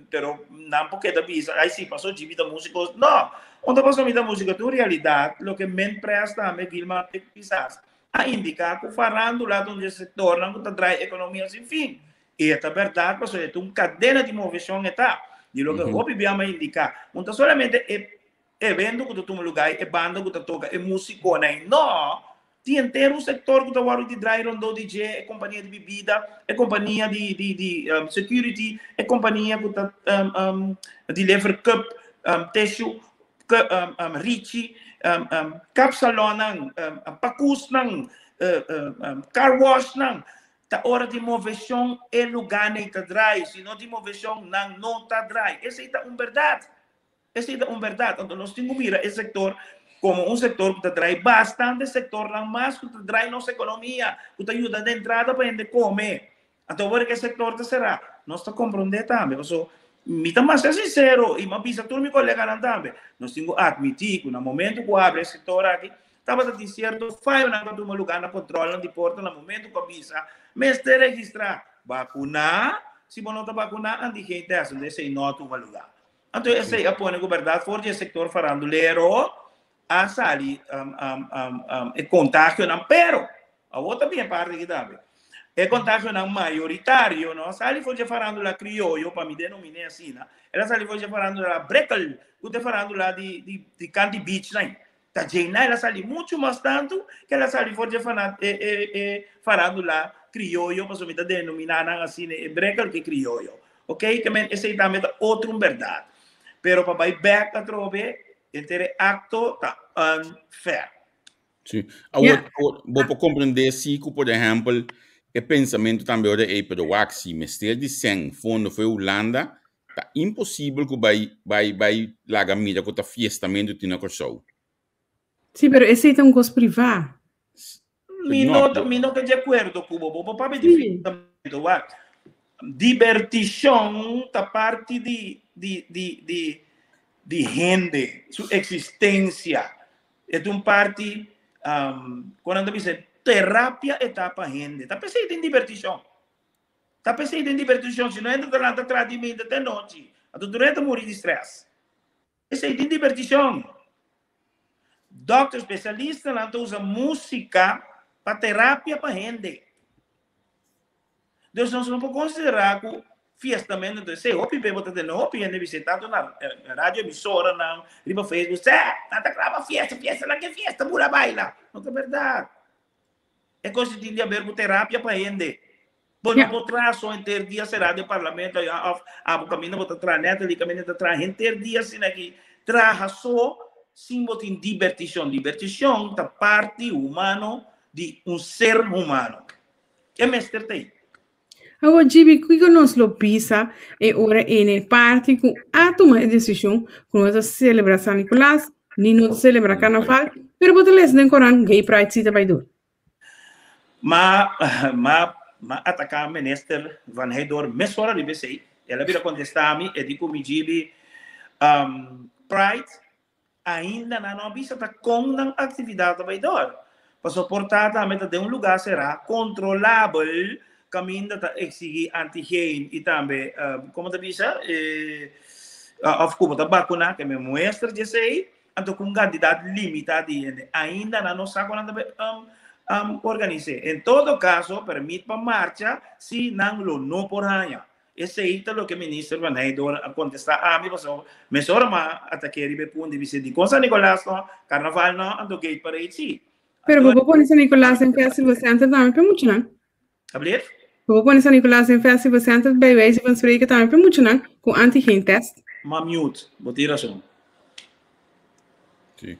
pero nan por keda bisa, ai si, paso dje mi ta músiko. No, un ta paso mi ta músiko, ta un realidat, loke men pres tambe, Gilmar kisas a indiká ku farándula ta un di e sektornan ku ta drai ekonomia sin fin. I e ta bèrdat pasobra e ta un kadena di moveshon e ta, di loke hopi biaha a indiká. Un ta solamente e evento ku ta tuma lugá, e banda ku ta toka, e músikonan ei, no! Tin henter un sektor ku ta wòrdu di drai rondó di dje, e kompania di bibida, e kompania di di di security, e kompania ku ta deliver cup, tissue, richi, kapsalonnan, pakusnan, car washnan. Ta ora di moveshon e lugánan ei ta drai, si no tin moveshon nan no ta drai. Esei ta un bèrdat. Esei ta un bèrdat. Anto nos tin ku mira e sektor komo un sektor ku ta drai bastante sektornan mas ku ta drai nos ekonomia, ku ta yuda den entrada pa hende kome. Anto awor ku e sektor ta será, nos ta komprondé tambe. Paso mi ta masha sinsero i mi a bisa tur mi koleganan tambe, nos tin ku atmití ku na momento ku abri e sektor aki, tabata tin sierto fayonan ku a tuma lugá na kontrolnan di porta na momento ku a bisa mester registrá bakuná, si bo no ta bakuná antigen tèst, anto esei no a tuma lugá. Anto esei a pone ku bèrdat for di e sektor farandulero a sali e kontagionan, pero awor ta bin e parti aki tambe, e kontagionan mayoritario no a sali for di e farandula krioyo, pa mi denominé asina, el a sali for di e farandula brekel, ku ta e farandula di kanti beachnan. Ta djei el a sali muchu mas tantu ku el a sali for dje e farándula krioyo, pasobra mi ta denominá nan asina e brekel ku e krioyo. Oké, ke men esei tambe ta otro un bèrdat. Pero pa bai bèk atrobe, henter e akto ta unfair. Sí. Awor, awor, bo por komprendé si ku, por ehèmpel, e pensamentu tambe ora ei, pero wak, si mester di sèn fondo fo'i Hulanda, Ta imposibel ku bai bai bai laga mira ku ta fiestamentu tin na Kòrsou. Sí, pero esei ta un kos privá. Mi no ta mi no ta di akuerdo ku bo. Bo por papia di fiestamentu, wak. Dibertishon ta parti di di di di di hende su eksistensia. E ta un parti, kon nan ta bisa, terapia e ta pa hende. Ta p'esei tin dibertishon. Ta p'esei den divertishon, si no hende ta lanta tras di minta te nochi, anto tur hende ta muri di stress. P'esei den divertishon, dòkter spesialistanan ta usa músika pa terapia pa hende. Dus nos no por konsiderá ku fiestamentu ta esei. Hopi be bo ta tende hopi hende bis'é tantu na radio emisoranan, riba Facebook, sè, nan ta kla pa fiesta, fiesta nan ke fiesta, bula baila. No ta bèrdat. E kos di tin di haber ku terapia pa hende. Bo no por traha so henter dia será den parlamento ayá òf abo kaminda bo ta traha, Natalie kaminda ta traha henter dia asina aki. Traha so sin bo tin dibertishon. Dibertishon ta parti humano di un ser humano. E mester ta ei. Awor Gibi, kiko nos lo bisa e ora ei na e parti ku a tuma e desishon ku no ta selebrá San Nikolas ni no ta selebrá Karnaval, pero bo ta lesa den koran Gay Pride si ta bai dor? Ma ma ma ataká Minister Van Heydoorn mesora riba esei. El a bira kontestá mi, e di ku mi Gibi, Pride Ainda nan no a bisa ta kon nan aktividat ta bai dor. Pasobra por ta tambe ta den un lugá será, kontrolabel, kaminda ta eksigí antigen i tambe, komo ta bisa, òf ku bo ta bakuná, ke men muestra di esei, anto ku un kantidat limitá di hende. Ainda nan no sa kon nan ta bai organis'é. En todo kaso, permit pa marcha si nan lo no por haña. Esei ta loke Minister Van Heydoorn a kontestá ami pasobra mesora m'a ataké riba e punto di bisé dikon San Nicolas no, Karnaval no, anto Gate Parade sí. Pero bo por pone San Nicolas den Festival Center tambe pa e muchanan. Ablief? Bo por pone San Nicolas den Festival Center bij wijze van spreken tambe pa e muchanan ku antigen test. M'a mute, bo tin rason. Sí.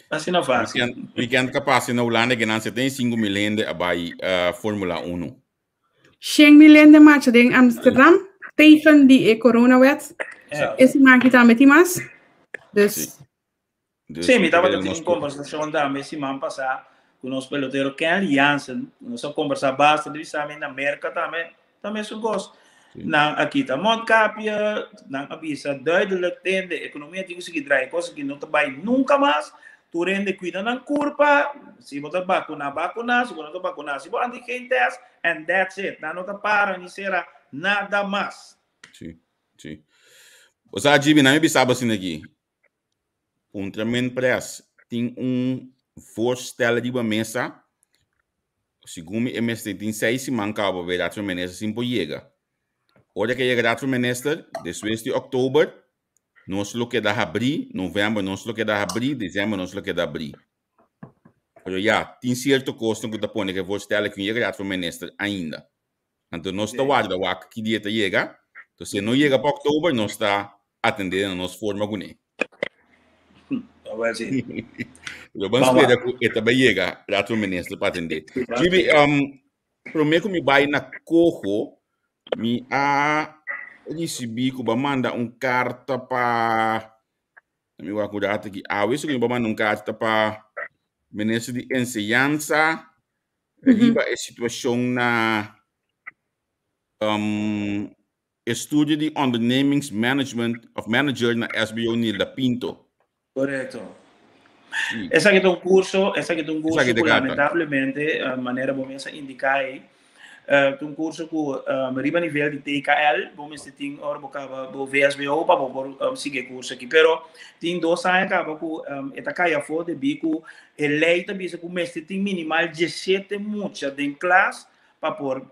Asina fácil. Weekend, weekend ka pasa na Hulanda genan 75 mil hende a bai uh, Formula 1. 100.000 hende marcha den Amsterdam tegen di e coronawet. E siman aki tambe tin mas. Dus. Dus Sí, mi tabata tin un conversacion tambe siman pasá ku nos pelotero Kenley Jansen. Nos a conversa basta di bisa mi na Merka tambe ta mesun kos. Nan a kita mondkapje, nan a bisa duidelijk tende ekonomia tin ku sigui draai, kos aki no ta bai nunka mas. Tur hende cuida nan curpa, si bo ta vacuna, vacuna, si bo no ta vacuna, si bo antigen test, and that's it. Nan no ta para ni cera nada mas. Sí, sí. O sea, Jimmy, nan mi bisa bo asina aki. Puntra men pres, tin un voorstel riba mesa. Segun mi e mester tin seis siman caba pa bay Raad van Minister sin por yega. Ora ke yega Raad van Minister, despues di oktober, Nos lo keda habrí, novèmber nos lo keda habrí, desèmber nos lo keda habrí. Pero ya, tin sierto kosnan ku ta pone ku e voorstel aki no yega Raad van Minister ainda. Anto nos ta warda wak ki dia ta yega. Entonces si e no yega pa oktober nos ta atendé na nos forma kuné. Pero ban spera ku e ta bai yega Raad van Minister pa atendé. Gibi, um, promé ku mi bai na Coho, Mi a ricibi cu ba manda un carta pa mi wak un rato aki awe so mi ba manda un carta pa minister di enseñansa riba e situacion na um, estudio di ondernemingsmanagement of manager na SBO Nilda Pinto. Correcto. Sí. Esaki ta un curso, esaki ta un curso ku lamentablemente, eh, manera bo mes a indica ahí, eh, ta un curso ku um, riba nivel di TKL, bo mester tin ora bo kaba bo VSBO pa bo por um, sigui e curso aki. Pero tin dos aña kaba ku um, e ta kai afó debí ku e lei ta bisa ku mester tin minimal 17 mucha den klas pa por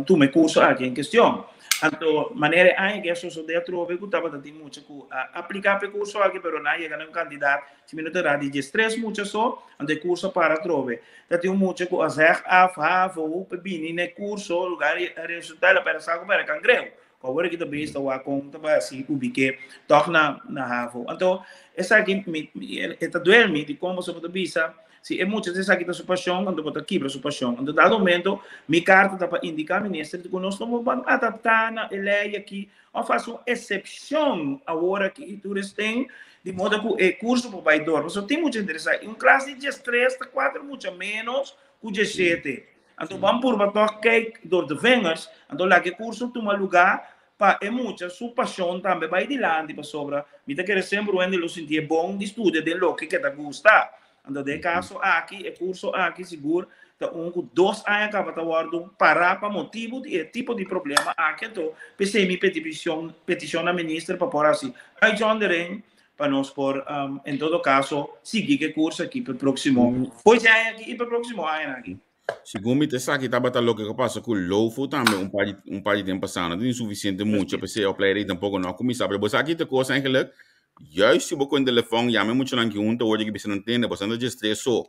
tuma e kurso aki en kestion. Anto, manera e aña ke a sosodé atrobe ku tabata tin mucha ku a apliká pa e kurso aki, pero nan a yega na un kantidat, si mi no ta erá, di diestres mucha so, anto e kurso a para atrobe. Ta tin un mucha ku a zeg af havo pa bini na e kurso, lugar i a resultá el a pèrdè saku pèrdè kangreu. Ku awor aki ta bes ta wak kon ta bai hasi ubik'é tòg na na havo. Anto, esaki mi e ta duel mi dikon pasobra bo ta bisa Si e mucha esaki ta su pasion, anto bo ta kibra su pasion. Anto dado momento, mi karta ta pa indiká minister ku nos no por ban adaptá na e lei aki òf hasi un esepshon awor aki i tur esten, di moda ku e kurso por bai dor. Pasobra tin mucha interesá. I un klas di diestres ta kuater mucha ménos ku diesshete. Anto ban purba tòg kijk door de vingers, anto laga e kurso tuma lugá pa e mucha su pasion tambe bai dilanti pasobra mi ta kere semper un hende lo sinti e bon di studia den loke ke ta gusta. Anto den e kaso aki e kurso aki sigur ta un ku dos aña kaba ta wòrdu pará pa motibu di e tipo di problema aki anto p'esei mi petishon petishon na minister pa por hasi uitzondering pa nos por en todo kaso sigui ku e kurso aki pa e próksimo fo'i aña aki i pa e próksimo añanan aki. Segun mi ta esaki tabata loke ku pasa ku Lofo tambe un par di un par di tempu pasá. No tin sufisiente mucha p'esei opleiding tampoco no a kuminsá. Pero bo sa ki ta kos eigenlijk, juist si bo ku un telefòn yama e muchanan ki hunta wòrdu ki bisa nan tende bo sa ta djes tres so.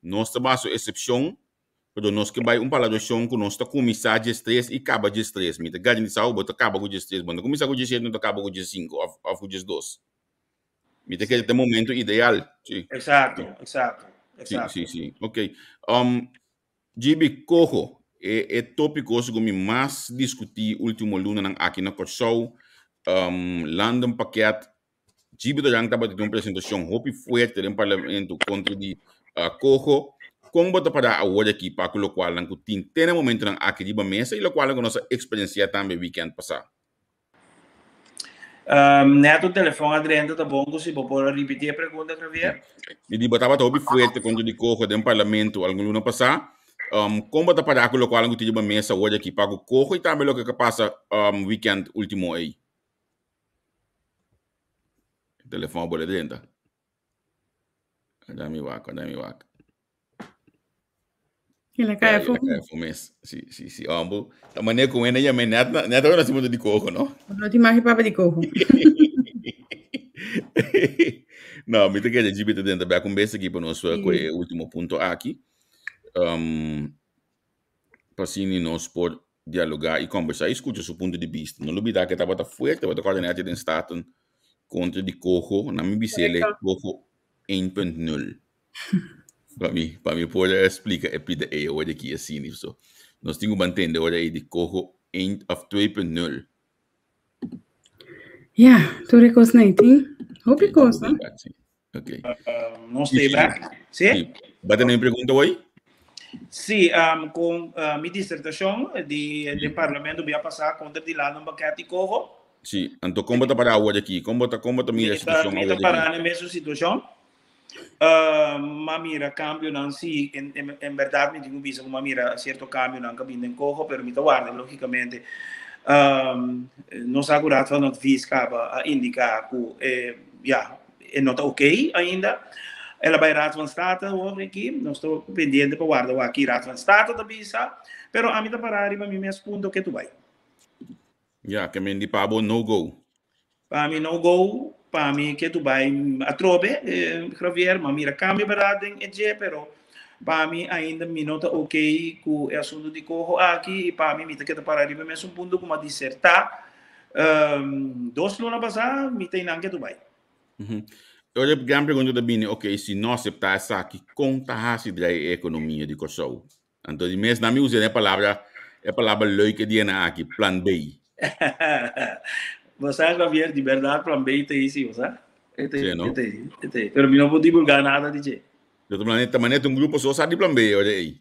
Nos ta baso esepshon, pero nos ke bai un palabrashon ku nos ta kuminsá djes tres i kaba djes tres. Mi ta garantisá bo, bo ta kaba ku djes tres. Bo no ta kuminsá ku djes shete, no ta kaba ku djes sinku òf òf ku djes dos. Mi ta kere ta e momento ideal. Sí. Exacto, exacto, Sí, exacto. sí, sí. Ok. Um, GB, coho, e, e tópiko segun mi mas diskutí último lunanan aki na Kòrsou, um, landenpakket, GB Doran tabata tin un presentashon hopi fuerte den parlamento kontra di uh, coho. Kon bo ta pará awor aki pa ku lokualnan ku tin te na momentonan aki riba mesa i lokualnan ku nos a eksperensiá tambe weekend pasá? Um, net un telefon a drenta, ta bon ku si bo por ripití e pregunta, Javier? Mi di bo tabata hopi fuerte kontra di coho den parlamento algun luna pasá. Um, kon bo ta pará ku lokualnan ku tin riba mesa awor aki pa ku coho i tambe loke ka pasa um, weekend último ei? Telefon a bole drenta. Dami wak, dami wak. El a kai afó. El a kai afó mes. Sí, sí, sí. Ombo. Ta manera ku ene yam'é net, net ora nasimentu di coho, no? No tin mag papia di coho. No, mi ta kere djibi ta dentro bek un bes aki pa nos ku e último punto aki. Um, pa asina nos por dialogá i kòmbersá i skucha su punto di bista. No lubidá ku e tabata fuerte, tabata kòrda nèt den Staten kontra di coho, nan mi bis'el e coho 1.0. Pa mi, pa mi por splika e pida ei ora ki asina. So, nos tin ku mantende ora ei di coho 1 òf 2.0. Ja, tur e kosnan ei tin hopi kos, no? Ok. Nos stay back. Sí? Sí. Ba tene un pregunta hoy? Sí, um, con uh, mi disertación di, den parlamento bia pasá contra di landenpakket i coho. Sí, anto kon bo ta para awor aki? Kon bo ta kon bo ta mira e Mi ta, situashon mi ta awor para aki? na e mesun situashon. Uh, m'a mira kambionan sí, en, en, en bèrdat mi tin ku bisa ku m'a mira sierto kambionan ku a bin den coho, pero mi ta warda lógikamente. Um, nos sa ku Raad van Advies kaba a indiká ku e, ya, E no ta ok ainda. El a bai Raad van State awor aki. Nos ta pendiente pa warda wak ki Raad van State ta bisa. Pero ami ta para riba mi mes punto ke tu bai. Ya, ke men di pa bo no go. Pa mi no go, pa mi ke tu bai atrobe, Javier, ma mira cambio berdad den e dje, pero pa mi ainda mi no ta ok ku e asunto di coho aki i pa mi mi ta keda para riba e mesun punto ku mi a diserta Dos luna pasá mi ta einan ke tu bai. Ora e gran pregunta ta bini, ok, si no aseptá esaki, kon ta hasi drai e ekonomia di Kòrsou? Anto di mes nan mi usa e palabra, e palabra leuk e dianan aki, plan B. Bo sa, Javier, di bèrdat plan B ta ei si, bo sa? E ta ei, Sí, no? e ta ei, e ta ei. Pero mi no por divulgá nada di dje. Di otro manera, ta manera ta un grupo so sa di plan B ora ei.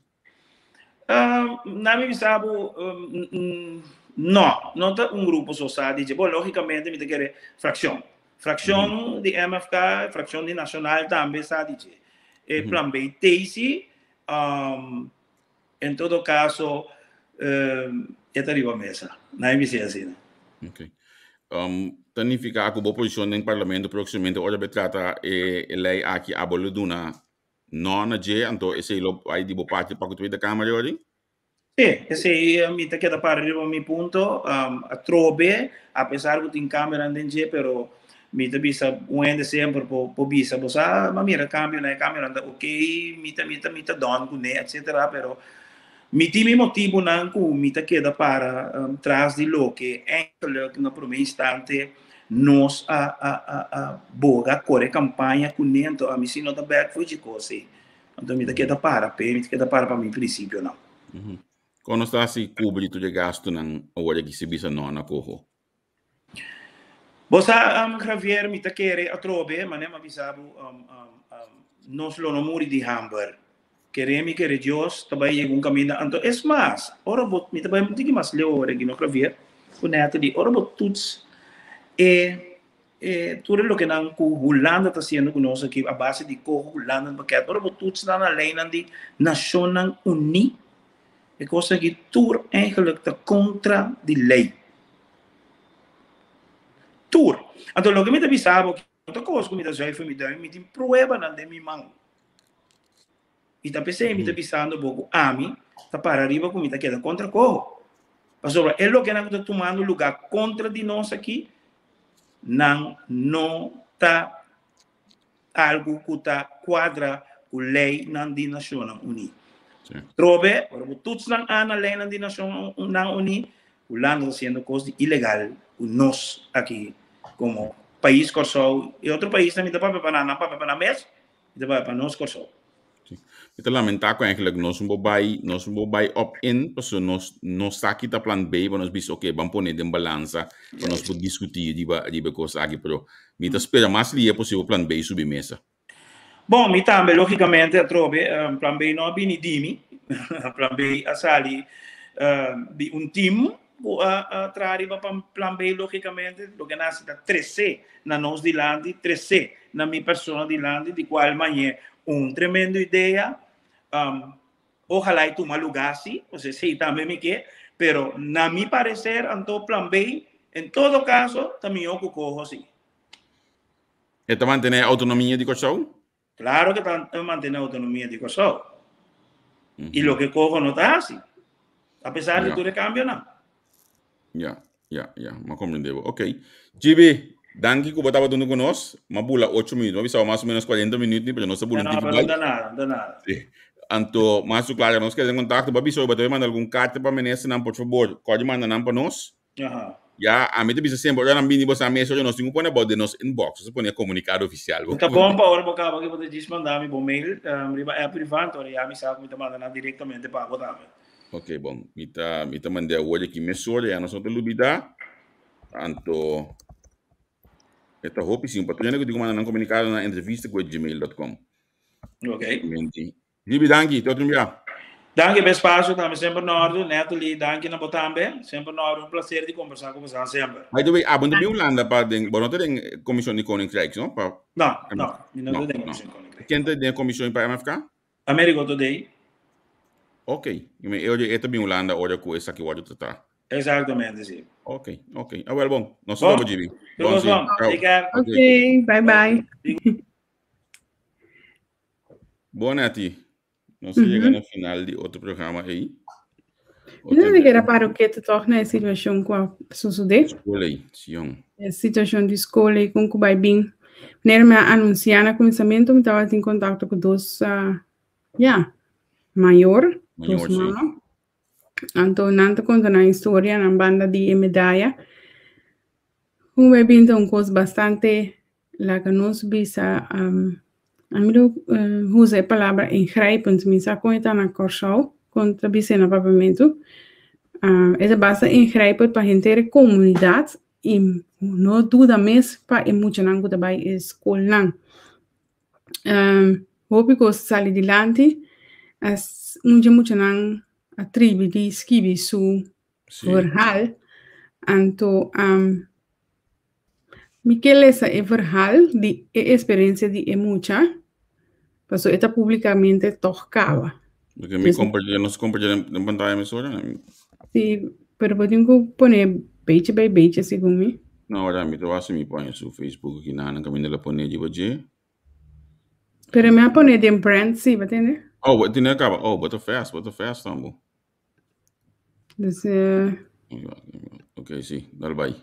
Na mi bisa bo, no, no ta un grupo so sa di dje. Bo, logicamente mi ta kere fraccion. Fraccion di MFK, fraccion di Nacional tambe sa di dje. E plan B t'ei en todo caso, e ta riba mesa. Na mi bisa asina. Ok. Ta nifica cu bo posicion den parlamento proximamente ora bo trata e ley aki abo lo duna No na dje, anto esei lo bai di bo parti pa ku Tweede Kamer yori? Sí, esei mi ta keda para riba mi punto. Atrobe, apesar ku tin kambionan den dje, pero mi ta bisa un hende semper por por bisa, bo sa, m'a mira kambionan, e kambionan ta ok, mi ta mi ta mi ta done kuné, etcetera, pero mi tin mi motibunan ku mi ta keda para tras di loke eigenlijk na promé instante Nos a a a a boga kore kampaña kuné, anto ami si no ta bèk for dje kos ei. Anto mi ta keda para p'e, mi ta keda para pa mi prinsipionan. Kon nos ta hasi kubri tur e gastunan awor aki si bisa no na koho? Bo sa, Javier, mi ta kere atrobe, manera mi a bisa bo, nos lo no muri di hamber. Kere mi kere Dios ta bai yega un kaminda anto es mas ora bo mi ta bai un tiki mas leu ora aki no Javier ku nèt di ora bo tuts e e tur e lokenan ku Hulanda ta hasiendo ku nos aki a base di koho Hulanda pakèt ora bo tuts nan na leinan di Nashonnan Uní e kos aki tur eigenlik ta kontra di lei tur anto loke mi ta bisa bo aki no ta kos ku mi ta zuiver mi duim mi tin pruebanan den mi man. I ta p'esei mi ta bisando bo ku ami ta para riba ku mi ta keda kontra Coho. Pasobra e lokenan ku ta tumando lugá kontra di nos aki, nan no ta algu ku ta kuadra ku leinan di Nashonnan Uní. Trobe, ora bo tuts nan a na leinan di Nashonnan Uní, Hulanda ta hasiendo kos di ilegal ku nos aki komo pais Kòrsou i otro paisnan mi ta papia pa nan, nan papia pa nan mes. Mi ta bai pa nos Kòrsou. Sí. Mi ta lamentá ku eigenlijk nos no por bai, nos no por bai op in, pasobra nos no sa ki ta plan B, pa nos bisa oké, ban pone den balansa, pa nos por diskutí riba riba e kos aki, pero mi ta spera mas lihe posibel plan B subi mesa. Bon, mi tambe lógikamente atrobe, plan B no a bini di mi, plan B a sali di un team ku a traha riba plan B lógikamente, loke nan hasi ta tresé na nos dilanti, tresé na mi persona dilanti, di kual mañé un tremendo idea. Um, ojalá e tuma lugá sí, pues esei tambe mi ke, pero na mi parecer anto plan B en todo caso ta mihó ku koho sí. E ta mantené autonomia di Kòrsou? Claro que ta mantené autonomia di Kòrsou. I loke koho no ta hasi. A pesar di tur e kambionan. Ja, ja, ja. M'a comprende bo. Ok. Gibi, danki ku bo tabata huntu ku nos. M'a bula ocho minuut. M'a bisa bo mas o menos cuarenta minuut ni, pero nos a bula un No, tiki pero bai. no ta nada, no ta nada. Sí. Anto, mas su Clara, nos keda en contacto. Bo a bisa bo ta manda algun karta pa ministernan, por fabor, kòrda manda nan pa nos. Aha. Ya, ami ta bisa semper, ora nan bini boso a mesa, ora nos tin ku pone abou den nos inbox, nos a pone e komunikado ofisial. Ta bon pa ora bo kaba ki bo ta djis manda mi bo mail riba app priva, anto ora ya mi sa ku mi ta manda nan direktamente pa bo tambe. Ok, bon. Mi ta, mi ta mand'é awor aki mesora, ya nos no ta lubidá. Anto, e ta hopi sin pa tur hende ku tin ku manda nan komunikado na entrevista ku gmail dot com. Ok. Menti. Gibi danki, tot un bia. Danki pa e spasio tambe semper na ordu. Natalie, danki na bo tambe. Semper na ordu. Un placer di kombersá ku boso semper. By the way, abo no ta bin Hulanda pa den, bo no ta den komishon di Koninkrijk, no? Pa, No, no, mi no no, ta den no. komishon di Koninkrijk. Ken ta den komishon pa MFK? Amerigo Today. Ok, i e ora e ta bin Hulanda ora ku esaki wòrdu tratá. Exactamente, sí. Ok, ok. Awel bon, nos ta Bon, topa Gibi. tur Bon kos sí. bon. Ciao. Take care. Ok. Ok, bye bye. Bon, Nati. Nos a yega na final di otro programa ei. Mi no kere para ketu toch na e situashon ku a sosodé. Skol ei, Sion. E situashon di skol ei kon ku bai bin. Wanneer mi a anunsiá na kuminsamentu mi tabatin kontakto ku dos ya, mayor, dos Mayor, sí. mama. Anto nan ta konta nan historia nan banda di e medaya. Kon bai bin ta un kos bastante Laga nos bisa, ami lo usa e palabra ingrijpend, mi sa kon e ta na Kòrsou, kon ta bis'é na Papiamentu. E ta basta ingrijpend pa henter e komunidat i no duda mes pa e muchanan ku ta bai e skolnan. Hopi kos ta sali dilanti, as un dje muchanan a tribi di skibi su verhaal, anto Mi ke lesa e verhaal di e esperensia di e mucha, pasobra e ta publikamente tòg kaba. Porque mi compartir, nos compartir den pantalla mesora. Sí, pero bo tin ku pone bechi by bechi segun mi. No, ora mi ta wak mi pone su Facebook aki nan kaminda lo pone riba dje. Pero mi a pone den brand sí, bo tende? Oh, bo tene kaba. Oh, bo ta fast, bo ta fast tambo. Dus, eh, Ok, sí, dal bai.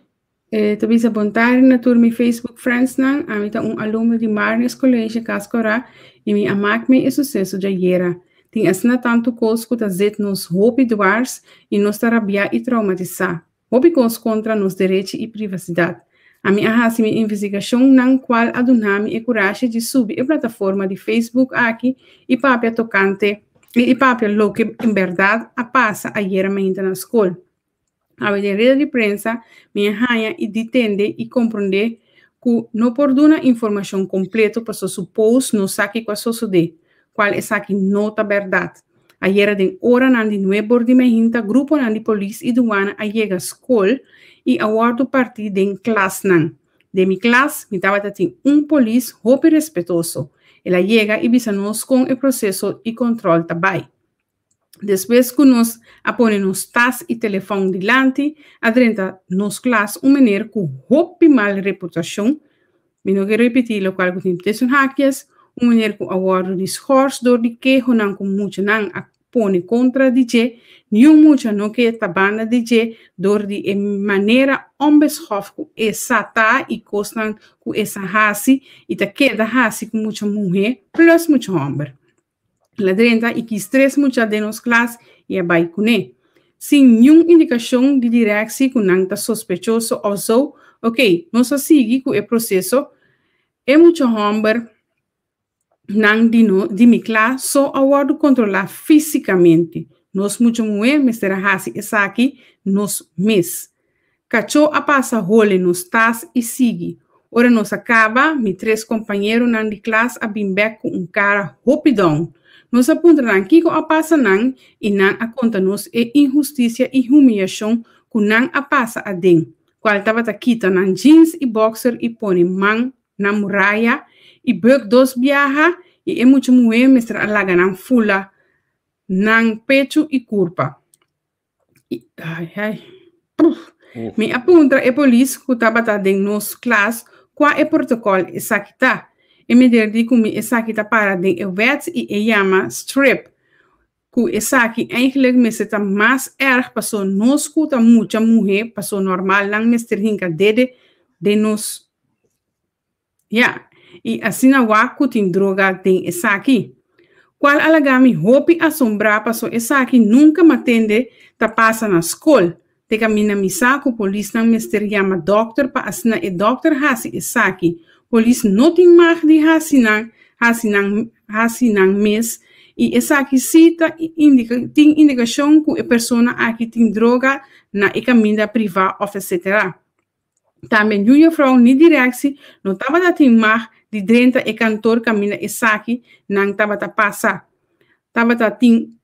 E ta bisa bon tardi na tur mi Facebook friendsnan. Ami ta un alumno di Marnix College Cas Corá i mi a mak mi e suseso djayera. Tin asina tantu kos ku ta zet nos hopi dwars i nos ta rabiá i traumatisá. Hopi kos kontra nos derechi i privasidat. Ami a hasi mi investigashonnan kual a duna mi e kurashi di subi e plataforma di Facebook aki i papia tokante i papia loke en bèrdat a pasa ayera mainta na skol. Awe den reda di prensa mi a haña i di tende i komprondé ku no por duna informashon kompleto paso su post no sa kiko a sosodé, kual esaki no ta bèrdat. Ayera den oranan di nuebor di mainta gruponan di polis i duana a yega skol i a wòrdu partí den klasnan. Den mi klas mi tabata tin un polis hopi respetoso. El a yega i bisa nos kon e proseso i kòntròl ta bai. Despues ku nos a pone nos tas i telefòn dilanti, a drenta nos klas un mener ku hopi mal reputashon, mi no ke ripití lokual ku tin tussen haakjes, Un meneer ku a wòrdu di schors dor di kehonan ku muchanan a pone kontra di dje, niun mucha no ke ta banda di dje dor di e manera onbeschoft ku e sa ta i kosnan ku e sa hasi i ta keda hasi ku mucha muhé plus mucha hòmber. El a drenta i kis tres mucha den nos klas i a bai kuné. Sin niun indikashon di direksi ku nan ta sospechoso òf zo, okey, nos a sigui ku e proseso. E mucha hòmber nan di no di mi klas so a wòrdu kontrolá físikamente. Nos mucha muhé mester a hasi esaki nos mes. Kachó a pasa hole nos tas i sigui. Ora nos a kaba, mi tres kompañeronan di klas a bin bèk ku un kara hopi down. Nos a puntra nan kiko a pasa nan i nan a konta nos e inhustisia i humiyashon ku nan a pasa aden, kual tabata kita nan jeans i boxer i pone man na muraya i buk dos biaha i e mucha muhé mester a laga nan fula nan pechu i kurpa. I, ai, ai. Puf. Mi a puntra e polis ku tabata den nos klas kua e protokòl esaki ta. E meder di ku mi esaki ta para den e wet i e yama strip. Ku esaki eigenlijk mester ta mas erg paso nos ku ta mucha muhé paso normal nan mester hinka dede den nos Ya, i asina wak ku tin droga den esaki. Kual a laga mi hopi asombrá paso esaki nunka m'a tende ta pasa na skol. Te kaminda mi sa ku polisnan mester yama dòkter pa asina e dòkter hasi esaki. Polis no tin mag di hasi nan hasi nan hasi nan mes i esaki si ta indika tin indikashon ku e persona aki tin droga na e kaminda privá òf etsetera. Tambe niun juffrouw ni directie no tabata tin mag di drenta e kantoor kaminda esaki nan tabata pasa. Tabata tin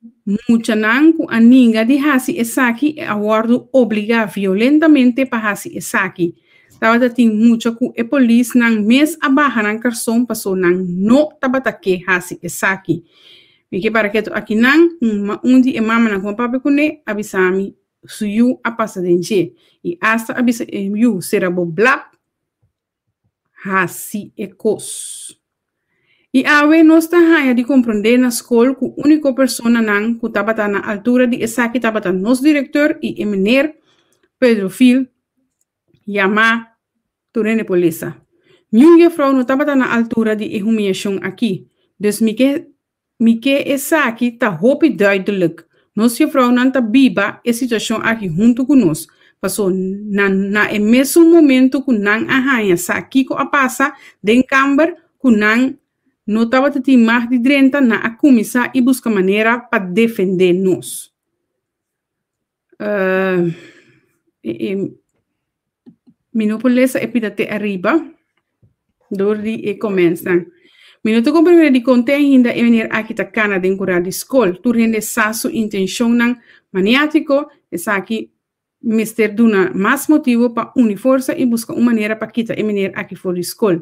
muchanan ku a ninga di hasi esaki i a wòrdu obligá violentamente pa hasi esaki. Tabata tin mucha ku e polisnan mes a baha nan karson paso nan no tabata ke hasi esaki. Mi ke para ketu akinan, un di e mamanan ku a papia kuné a bisa mi Su yu a pasa den dje, i asta a bisa e yu, Sera bo blap, hasi e kos. I awe nos ta haña di komprondé na skol ku úniko personanan ku tabata na altura di esaki tabata nos direktor i e mener pedofil yamá Turene Polesa. Niun jefrou no tabata na altura di e humiashon akí, dus mi ke Mi ke esaki ta hopi duidelijk. Nos jefrounan ta biba e situashon aki huntu ku nos, paso na na e mesun momento ku nan a haña sa kiko a pasa den kamber ku nan no tabata tin mag di drenta nan a kuminsá i buska manera pa defendé nos. Mi no por lesa e pida te ariba door di e commentsnan. Mi no ta comprende dikon te ainda e meneer aki ta kana den kura di skol. Tur hende sa su intenshonnan maniatiko, esaki mester duna mas motibu pa uni forsa i buska un manera pa kita e meneer aki for di skol.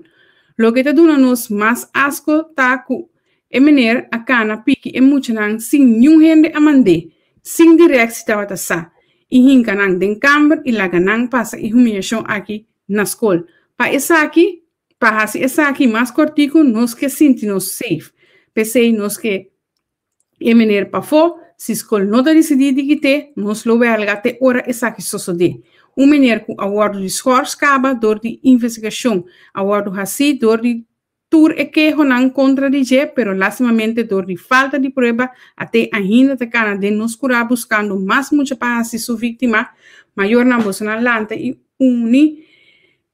Loke ta duna nos mas asko ta ku e meneer a kana piki e muchanan sin niun hende a mand'é. Sin directie tabata sa i hinka nan den kamber i laga nan pasa e humiliashon aki na skol. Pa esaki, pa hasi esaki mas kortiku nos ke sinti nos safe. P'esei nos ke e meneer pafó, si skol no ta disidí di kit'é, nos lo wèlga te ora esaki sosodé. Un meneer ku a wòrdu di schors kaba dor di investigashon a wòrdu hasí dor di Tur e kehonan kontra di dje, pero lastimamente dor di falta di prueba at'é ainda ta kana den nos kurá buskando mas mucha pa hasi su víktima. Mayornan bosonan lanta i uni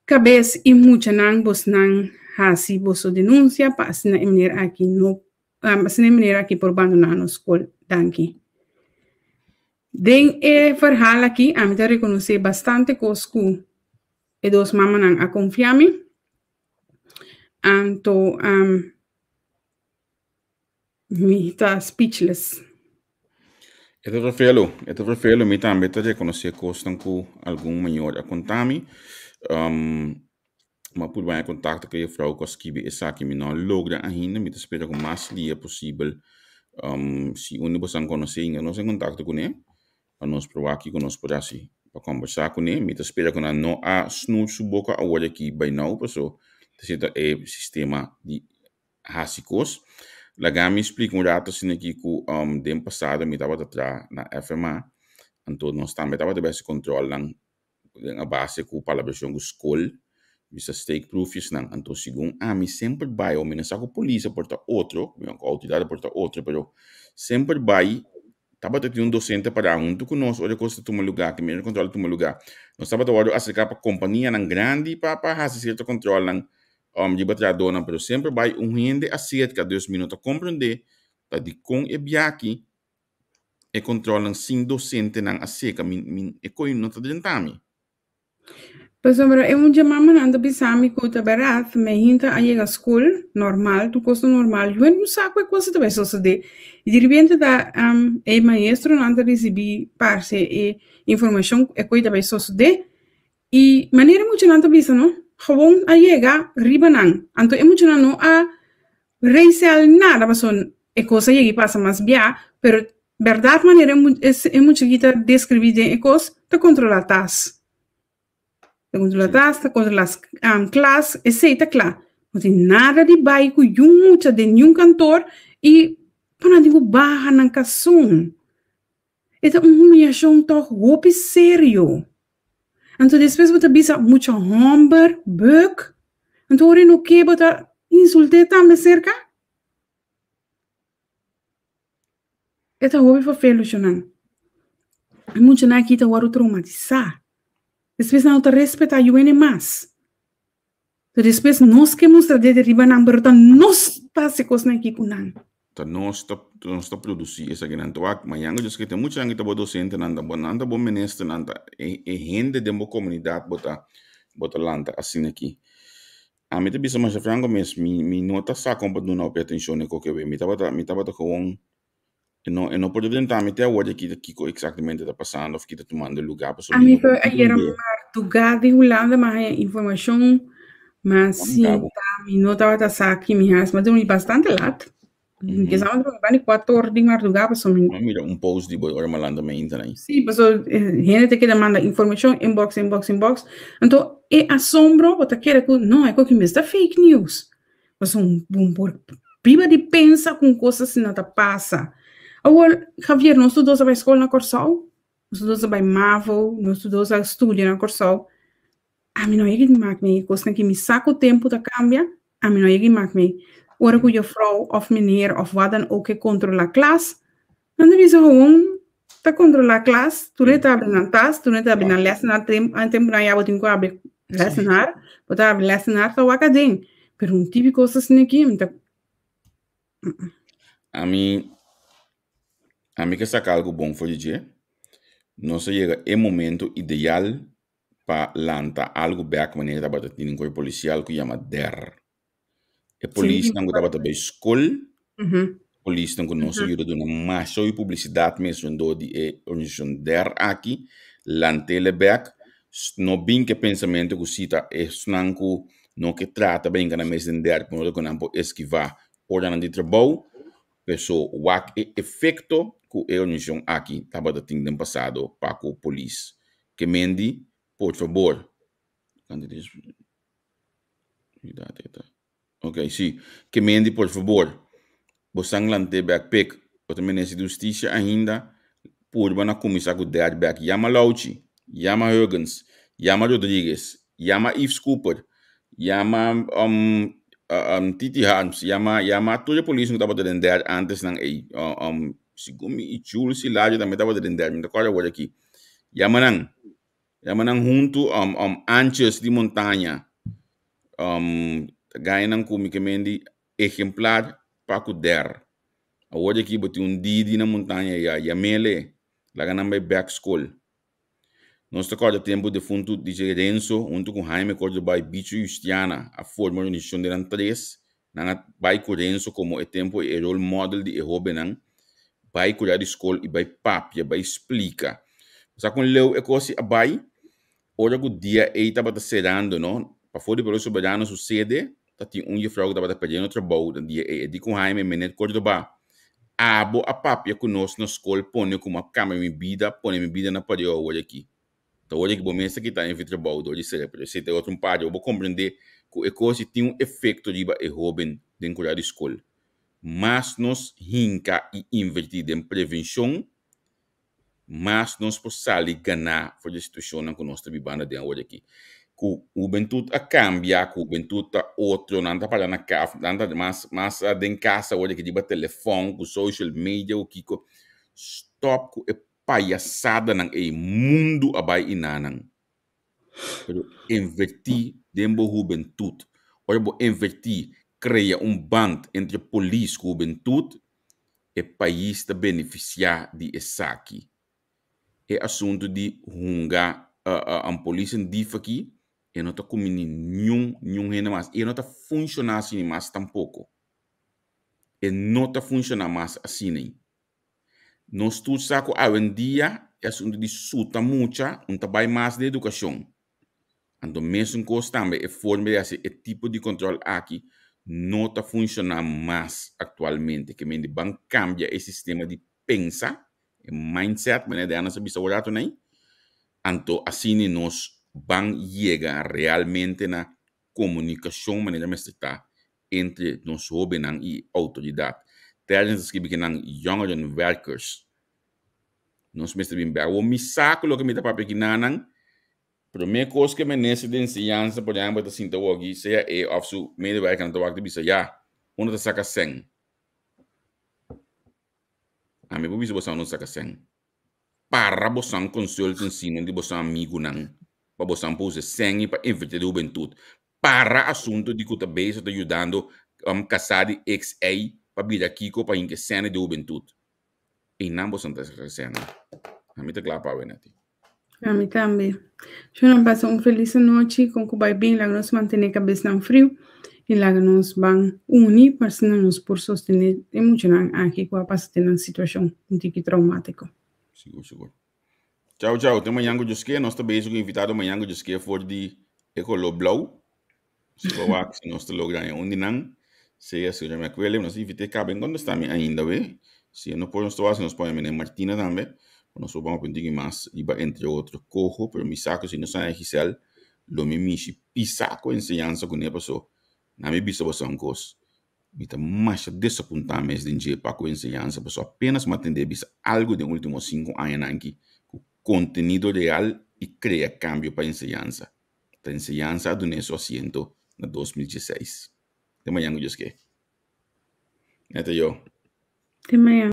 kabes i muchanan bosnan hasi boso denunsia pa asina e manera aki no asina e manera aki por bandoná nos skol. Danki. Den e verhaal aki ami ta rekonosé bastante kos ku e dos mamanan a konfia mi. Anto um, mi ta speechless. E ta vervelo, e ta vervelo. Mi tambe ta rekonosé kosnan ku algun mayor a konta mi. Um, m'a purba haña kontakto ku e juffrouw ku a skibi esaki, mi no a logra ainda. Mi ta spera ku mas dia posibel, um, si un di boso konosé hinga nos en kontakto kuné, pa nos proba kiko nos por hasi pa kombersá kuné. Mi ta spera ku nan no a snur su boka awor aki by now, paso ta sita e sistema di. hasi kos. Laga mi splika un rato asina aki ku den pasado mi tabata traha na FMA, anto nos tambe tabata bai hasi kòntròlnan den a base ku palabrashon ku skol, bisa steekproefjesnan. Anto segun ami semper bai, o mi no sa ku polis a por ta otro, ku outoridat a por ta otro, pero semper bai tabata tin un docente pará huntu ku nos ora e kos ta tuma lugá, ki mira kòntròl ta tuma lugá. Nos tabata wòrdu aserká pa kompanianan grandi pa pa hasi sierto kòntròlnan riba trahadónan, pero semper bai un hende aserka, dus mi no ta komprendé ta dikon e biaha e kòntròlnan sin dosentenan aserka, mi mi e koe no ta drenta mi. Pasobra e un dje mamanan ta bisa mi ku ta bèrdat, mi hinta a yega skol normal, tur kos ta normal, yo no sa ku e kos ta bai sosodé. I di repente ta e maestronan ta risibí parse e informashon ku e kos ta bai sosodé i manera e muchanan ta bisa no, gewoon a yega riba nan. Anto e muchanan no a reisel nada pasobra e kos a yega i pasa mas bia, pero Bèrdat manera e mucha ta deskribí den e kos ta kontrolá tas. Ta kontrolá tas, ta kontrolá klas, esei ta kla. No tin nada di bai ku yun mucha den niun kantor i pa nan tin ku baha nan kason. E ta un humiyashon tòg hopi serio. Anto despues bo ta bisa mucha hòmber, bùk, anto ora e no ke bo ta insult'é tambe serka. E ta hopi vervelushonan. E muchanan aki ta wòrdu troumatisá. Despues nan no ta respetá yuene mas. So despues nos ke mustra dede riba nan, pero ta nos ta hasi kosnan aki ku nan. Ta nos ta nos ta produsí esakinan. Ta wak mañana ku Dios ke te muchanan ki ta bo dosentenan, ta bo nan ta bo ministernan, ta e e hende den bo komunidat bo ta bo ta lanta asina aki. Ami ta bisa masha franco mes, mi mi no ta sa kon pa duna hopi atencion na e koke we. Mi tabata mi tabata gewoon e no e no por drenta mi te awor di aki ta kiko exactamente ta pasando of ki ta tumando lugar pasobra mi Ami no por ku ayera comprende. mardugá di Hulanda mi a haña informashon, ma Wak si kabo. ta mi no tabata sa ki mi hasi, mi a drumi bastante lat. Mi Ujú. sa mi bani kuater or di mardugá pasobra mi Mi a mira un post di bo ora mi a lanta mainta nai. Sí, pasobra hende ta keda manda informashon inbox, inbox, inbox. Anto e asombro bo ta kere ku no e koki mes ta fake news. Pasobra bo por biba di pensa ku un kos asina ta pasa. Awor, Javier, nos tur dos a bai skol na Kòrsou, nos tur dos a bai mavo, nos tur dos a studia na Kòrsou. Ami no yega di mak mi e kosnan ki mi sa ku tempu ta kambia, ami no yega di mak mi. Ora ku juffrouw òf meneer òf wat dan ook ke kontrolá klas, nan ta bisa gewoon ta kontrolá klas, tur e ta abri nan tas, tur e ta abri nan lèsenar, tempu nan ya bo tin ku abri lèsenar, bo ta abri lèsenar ta wak aden. Pero un tipi kos asina aki mi ta. Ami, ami ke saka algu bon for di dje. Nos a yega e momento ideal pa lanta algu bek manera tabata tin un cuerpo policial cu yama der. E polisnan cu tabata bay scol, polisnan cu nos a yuda duna masha hopi publicidad mes rondó di e organisacion der aki, lant'ele bek, no bin cu e pensamento cu si ta esnan cu no ke trata bay hinca nan mes den der por cu nan por esquiva oranan di trabou, peso wak e efecto cu e organisacion aki tabata tin den pasado pa cu polis. Ke mendi, por fabor. Ok, si. Ke mendi, por fabor. Bo san lant'é bek pek. Bo ta menester di hustisia ainda. Purba na kuminsá ku dèt bek. Yama Louchi. Yama Huggins. Yama Rodriguez. Yama Yves Cooper. Yama um, um, Titi Harms. Yama, yama tur e polis ku tabata den dèt antes nan ei. Um, segun mi i Jules Hilario tambe tabata den dèt. Mi ta kòrda awor aki. Yama nan. Yama nan huntu um, um, anches di montaña. Um, gaya nan ku mi ke mendi ejemplar pa ku der. Awor aki bo tin un didi na montaña ya, yamele. Laga nan bai bek skol. Nos ta kòrda tempu defuntu DJ Renzo huntu ku Jaime Cordoba i Bicho Justiana a forma organisashon den nan tres. Nan a bai ku Renzo komo e tempu e role model di e hóbennan. Bai kura di skol i bai papia, bai splika. Bo sa kon leu e kos a bai? Ora ku dia ei tabata serando no, pafó di Pueblo Soberano su sede, ta tin un jefrou ku tabata perdiendo trabou den dia ei. E di ku Jaime, Meneer Cordoba, abo a papia ku nos na skol pone ku mi a kambia mi bida, pone mi bida na pareu awor aki. Ta ora ki bo mes ta kita envi trabou dor di sere, pero esei ta otro un parti. Bo por komprendé ku e kos ei tin un efekto riba e hóben. den kurá di skol. Mas nos hinka i invertí den prevenshon, mas nos por sali ganá for di e situashonnan ku nos ta bibando aden awor aki. Ku hubentut a kambia, ku hubentut ta otro, nan ta para na kaf, nan ta mas mas den kas awor aki riba telefòn, ku social media ku kiko. Stòp ku e payasadanan ei, mundu a bai inanan. Pero invertí den bo hubentut. Ora bo invertí, krea un band entre polis ku hubentut, e pais ta benefisiá di esaki. E asuntu di hunga un polis en dif aki, e no ta kumini niun niun hende mas. I e no ta funshoná asina mas tampoko. E no ta funshoná mas asina. Nos tur sa ku awendia e asuntu di suta mucha un ta bai mas den edukashon. Anto mesun kos tambe e forma di hasi e tipo di kòntròl aki no ta funshoná mas aktualmente. Ke mende ban kambia e sistema di pensa, e mindset, manera Diana sa bisa awor ratu nei. Anto asina nos ban yega realmente na komunikashon manera mester ta entre nos hóbennan i outoridat. Terrence ta skibi ke nan jongerenwerkers. Nos mester bin bèk. Awor mi sa ku loke mi ta papia aki nanan, promé kos ku e minister di enseñansa por ehèmpel ta sinta awor aki, sea e òf su medewerkernan ta wak ta bisa, ya, unda ta saka sèn? Ami por bisa boso unda ta saka sèn. Para bosan consultancynan di bosan amigunan pa bosan por usa sèn i pa invertí den hubentut. Para asunto di ku ta bezig ta yudando kasá di ex ei pa bira kiko pa hinka sèn den hubentut. Einan bosan ta saka sèn. Ami ta kla pa awe Netty. Ami tambe. Shona pasa un felis anochi kon ku bai bin laga nos mantené kabesnan friu i laga nos ban uni pa asina nos por sostené e muchanan aki ku a pasa den nan situashon un tiki traumátiko. Sigur sigur. Chao chao, te mañan ku Dios ke. Nos ta bezig ku invitado mañan ku Dios ke for di e koló blou. Si bo wak si nos ta logra haña un di nan, sea señor McWilliam, nos invit'é kaba en kontestá mi ainda we. Si e no por nos ta wak si nos pone meneer Martina tambe, pa nos por ban papia un tiki mas riba entre otro koho, pero mi sa ku si nos haña Giselle lo mi mishi pisá ku enseñansa kuné paso na mi bisa boso un kos, mi ta masha desapuntá mes den dje pa ku enseñansa paso apenas mi a tendé bisa algu den último sinku añanan aki ku kontenido real i krea kambio pa enseñansa. Ta enseñansa a dun'é su asiento na 2016. Te mañan ku Dios ke. Neta yo. Te mañan.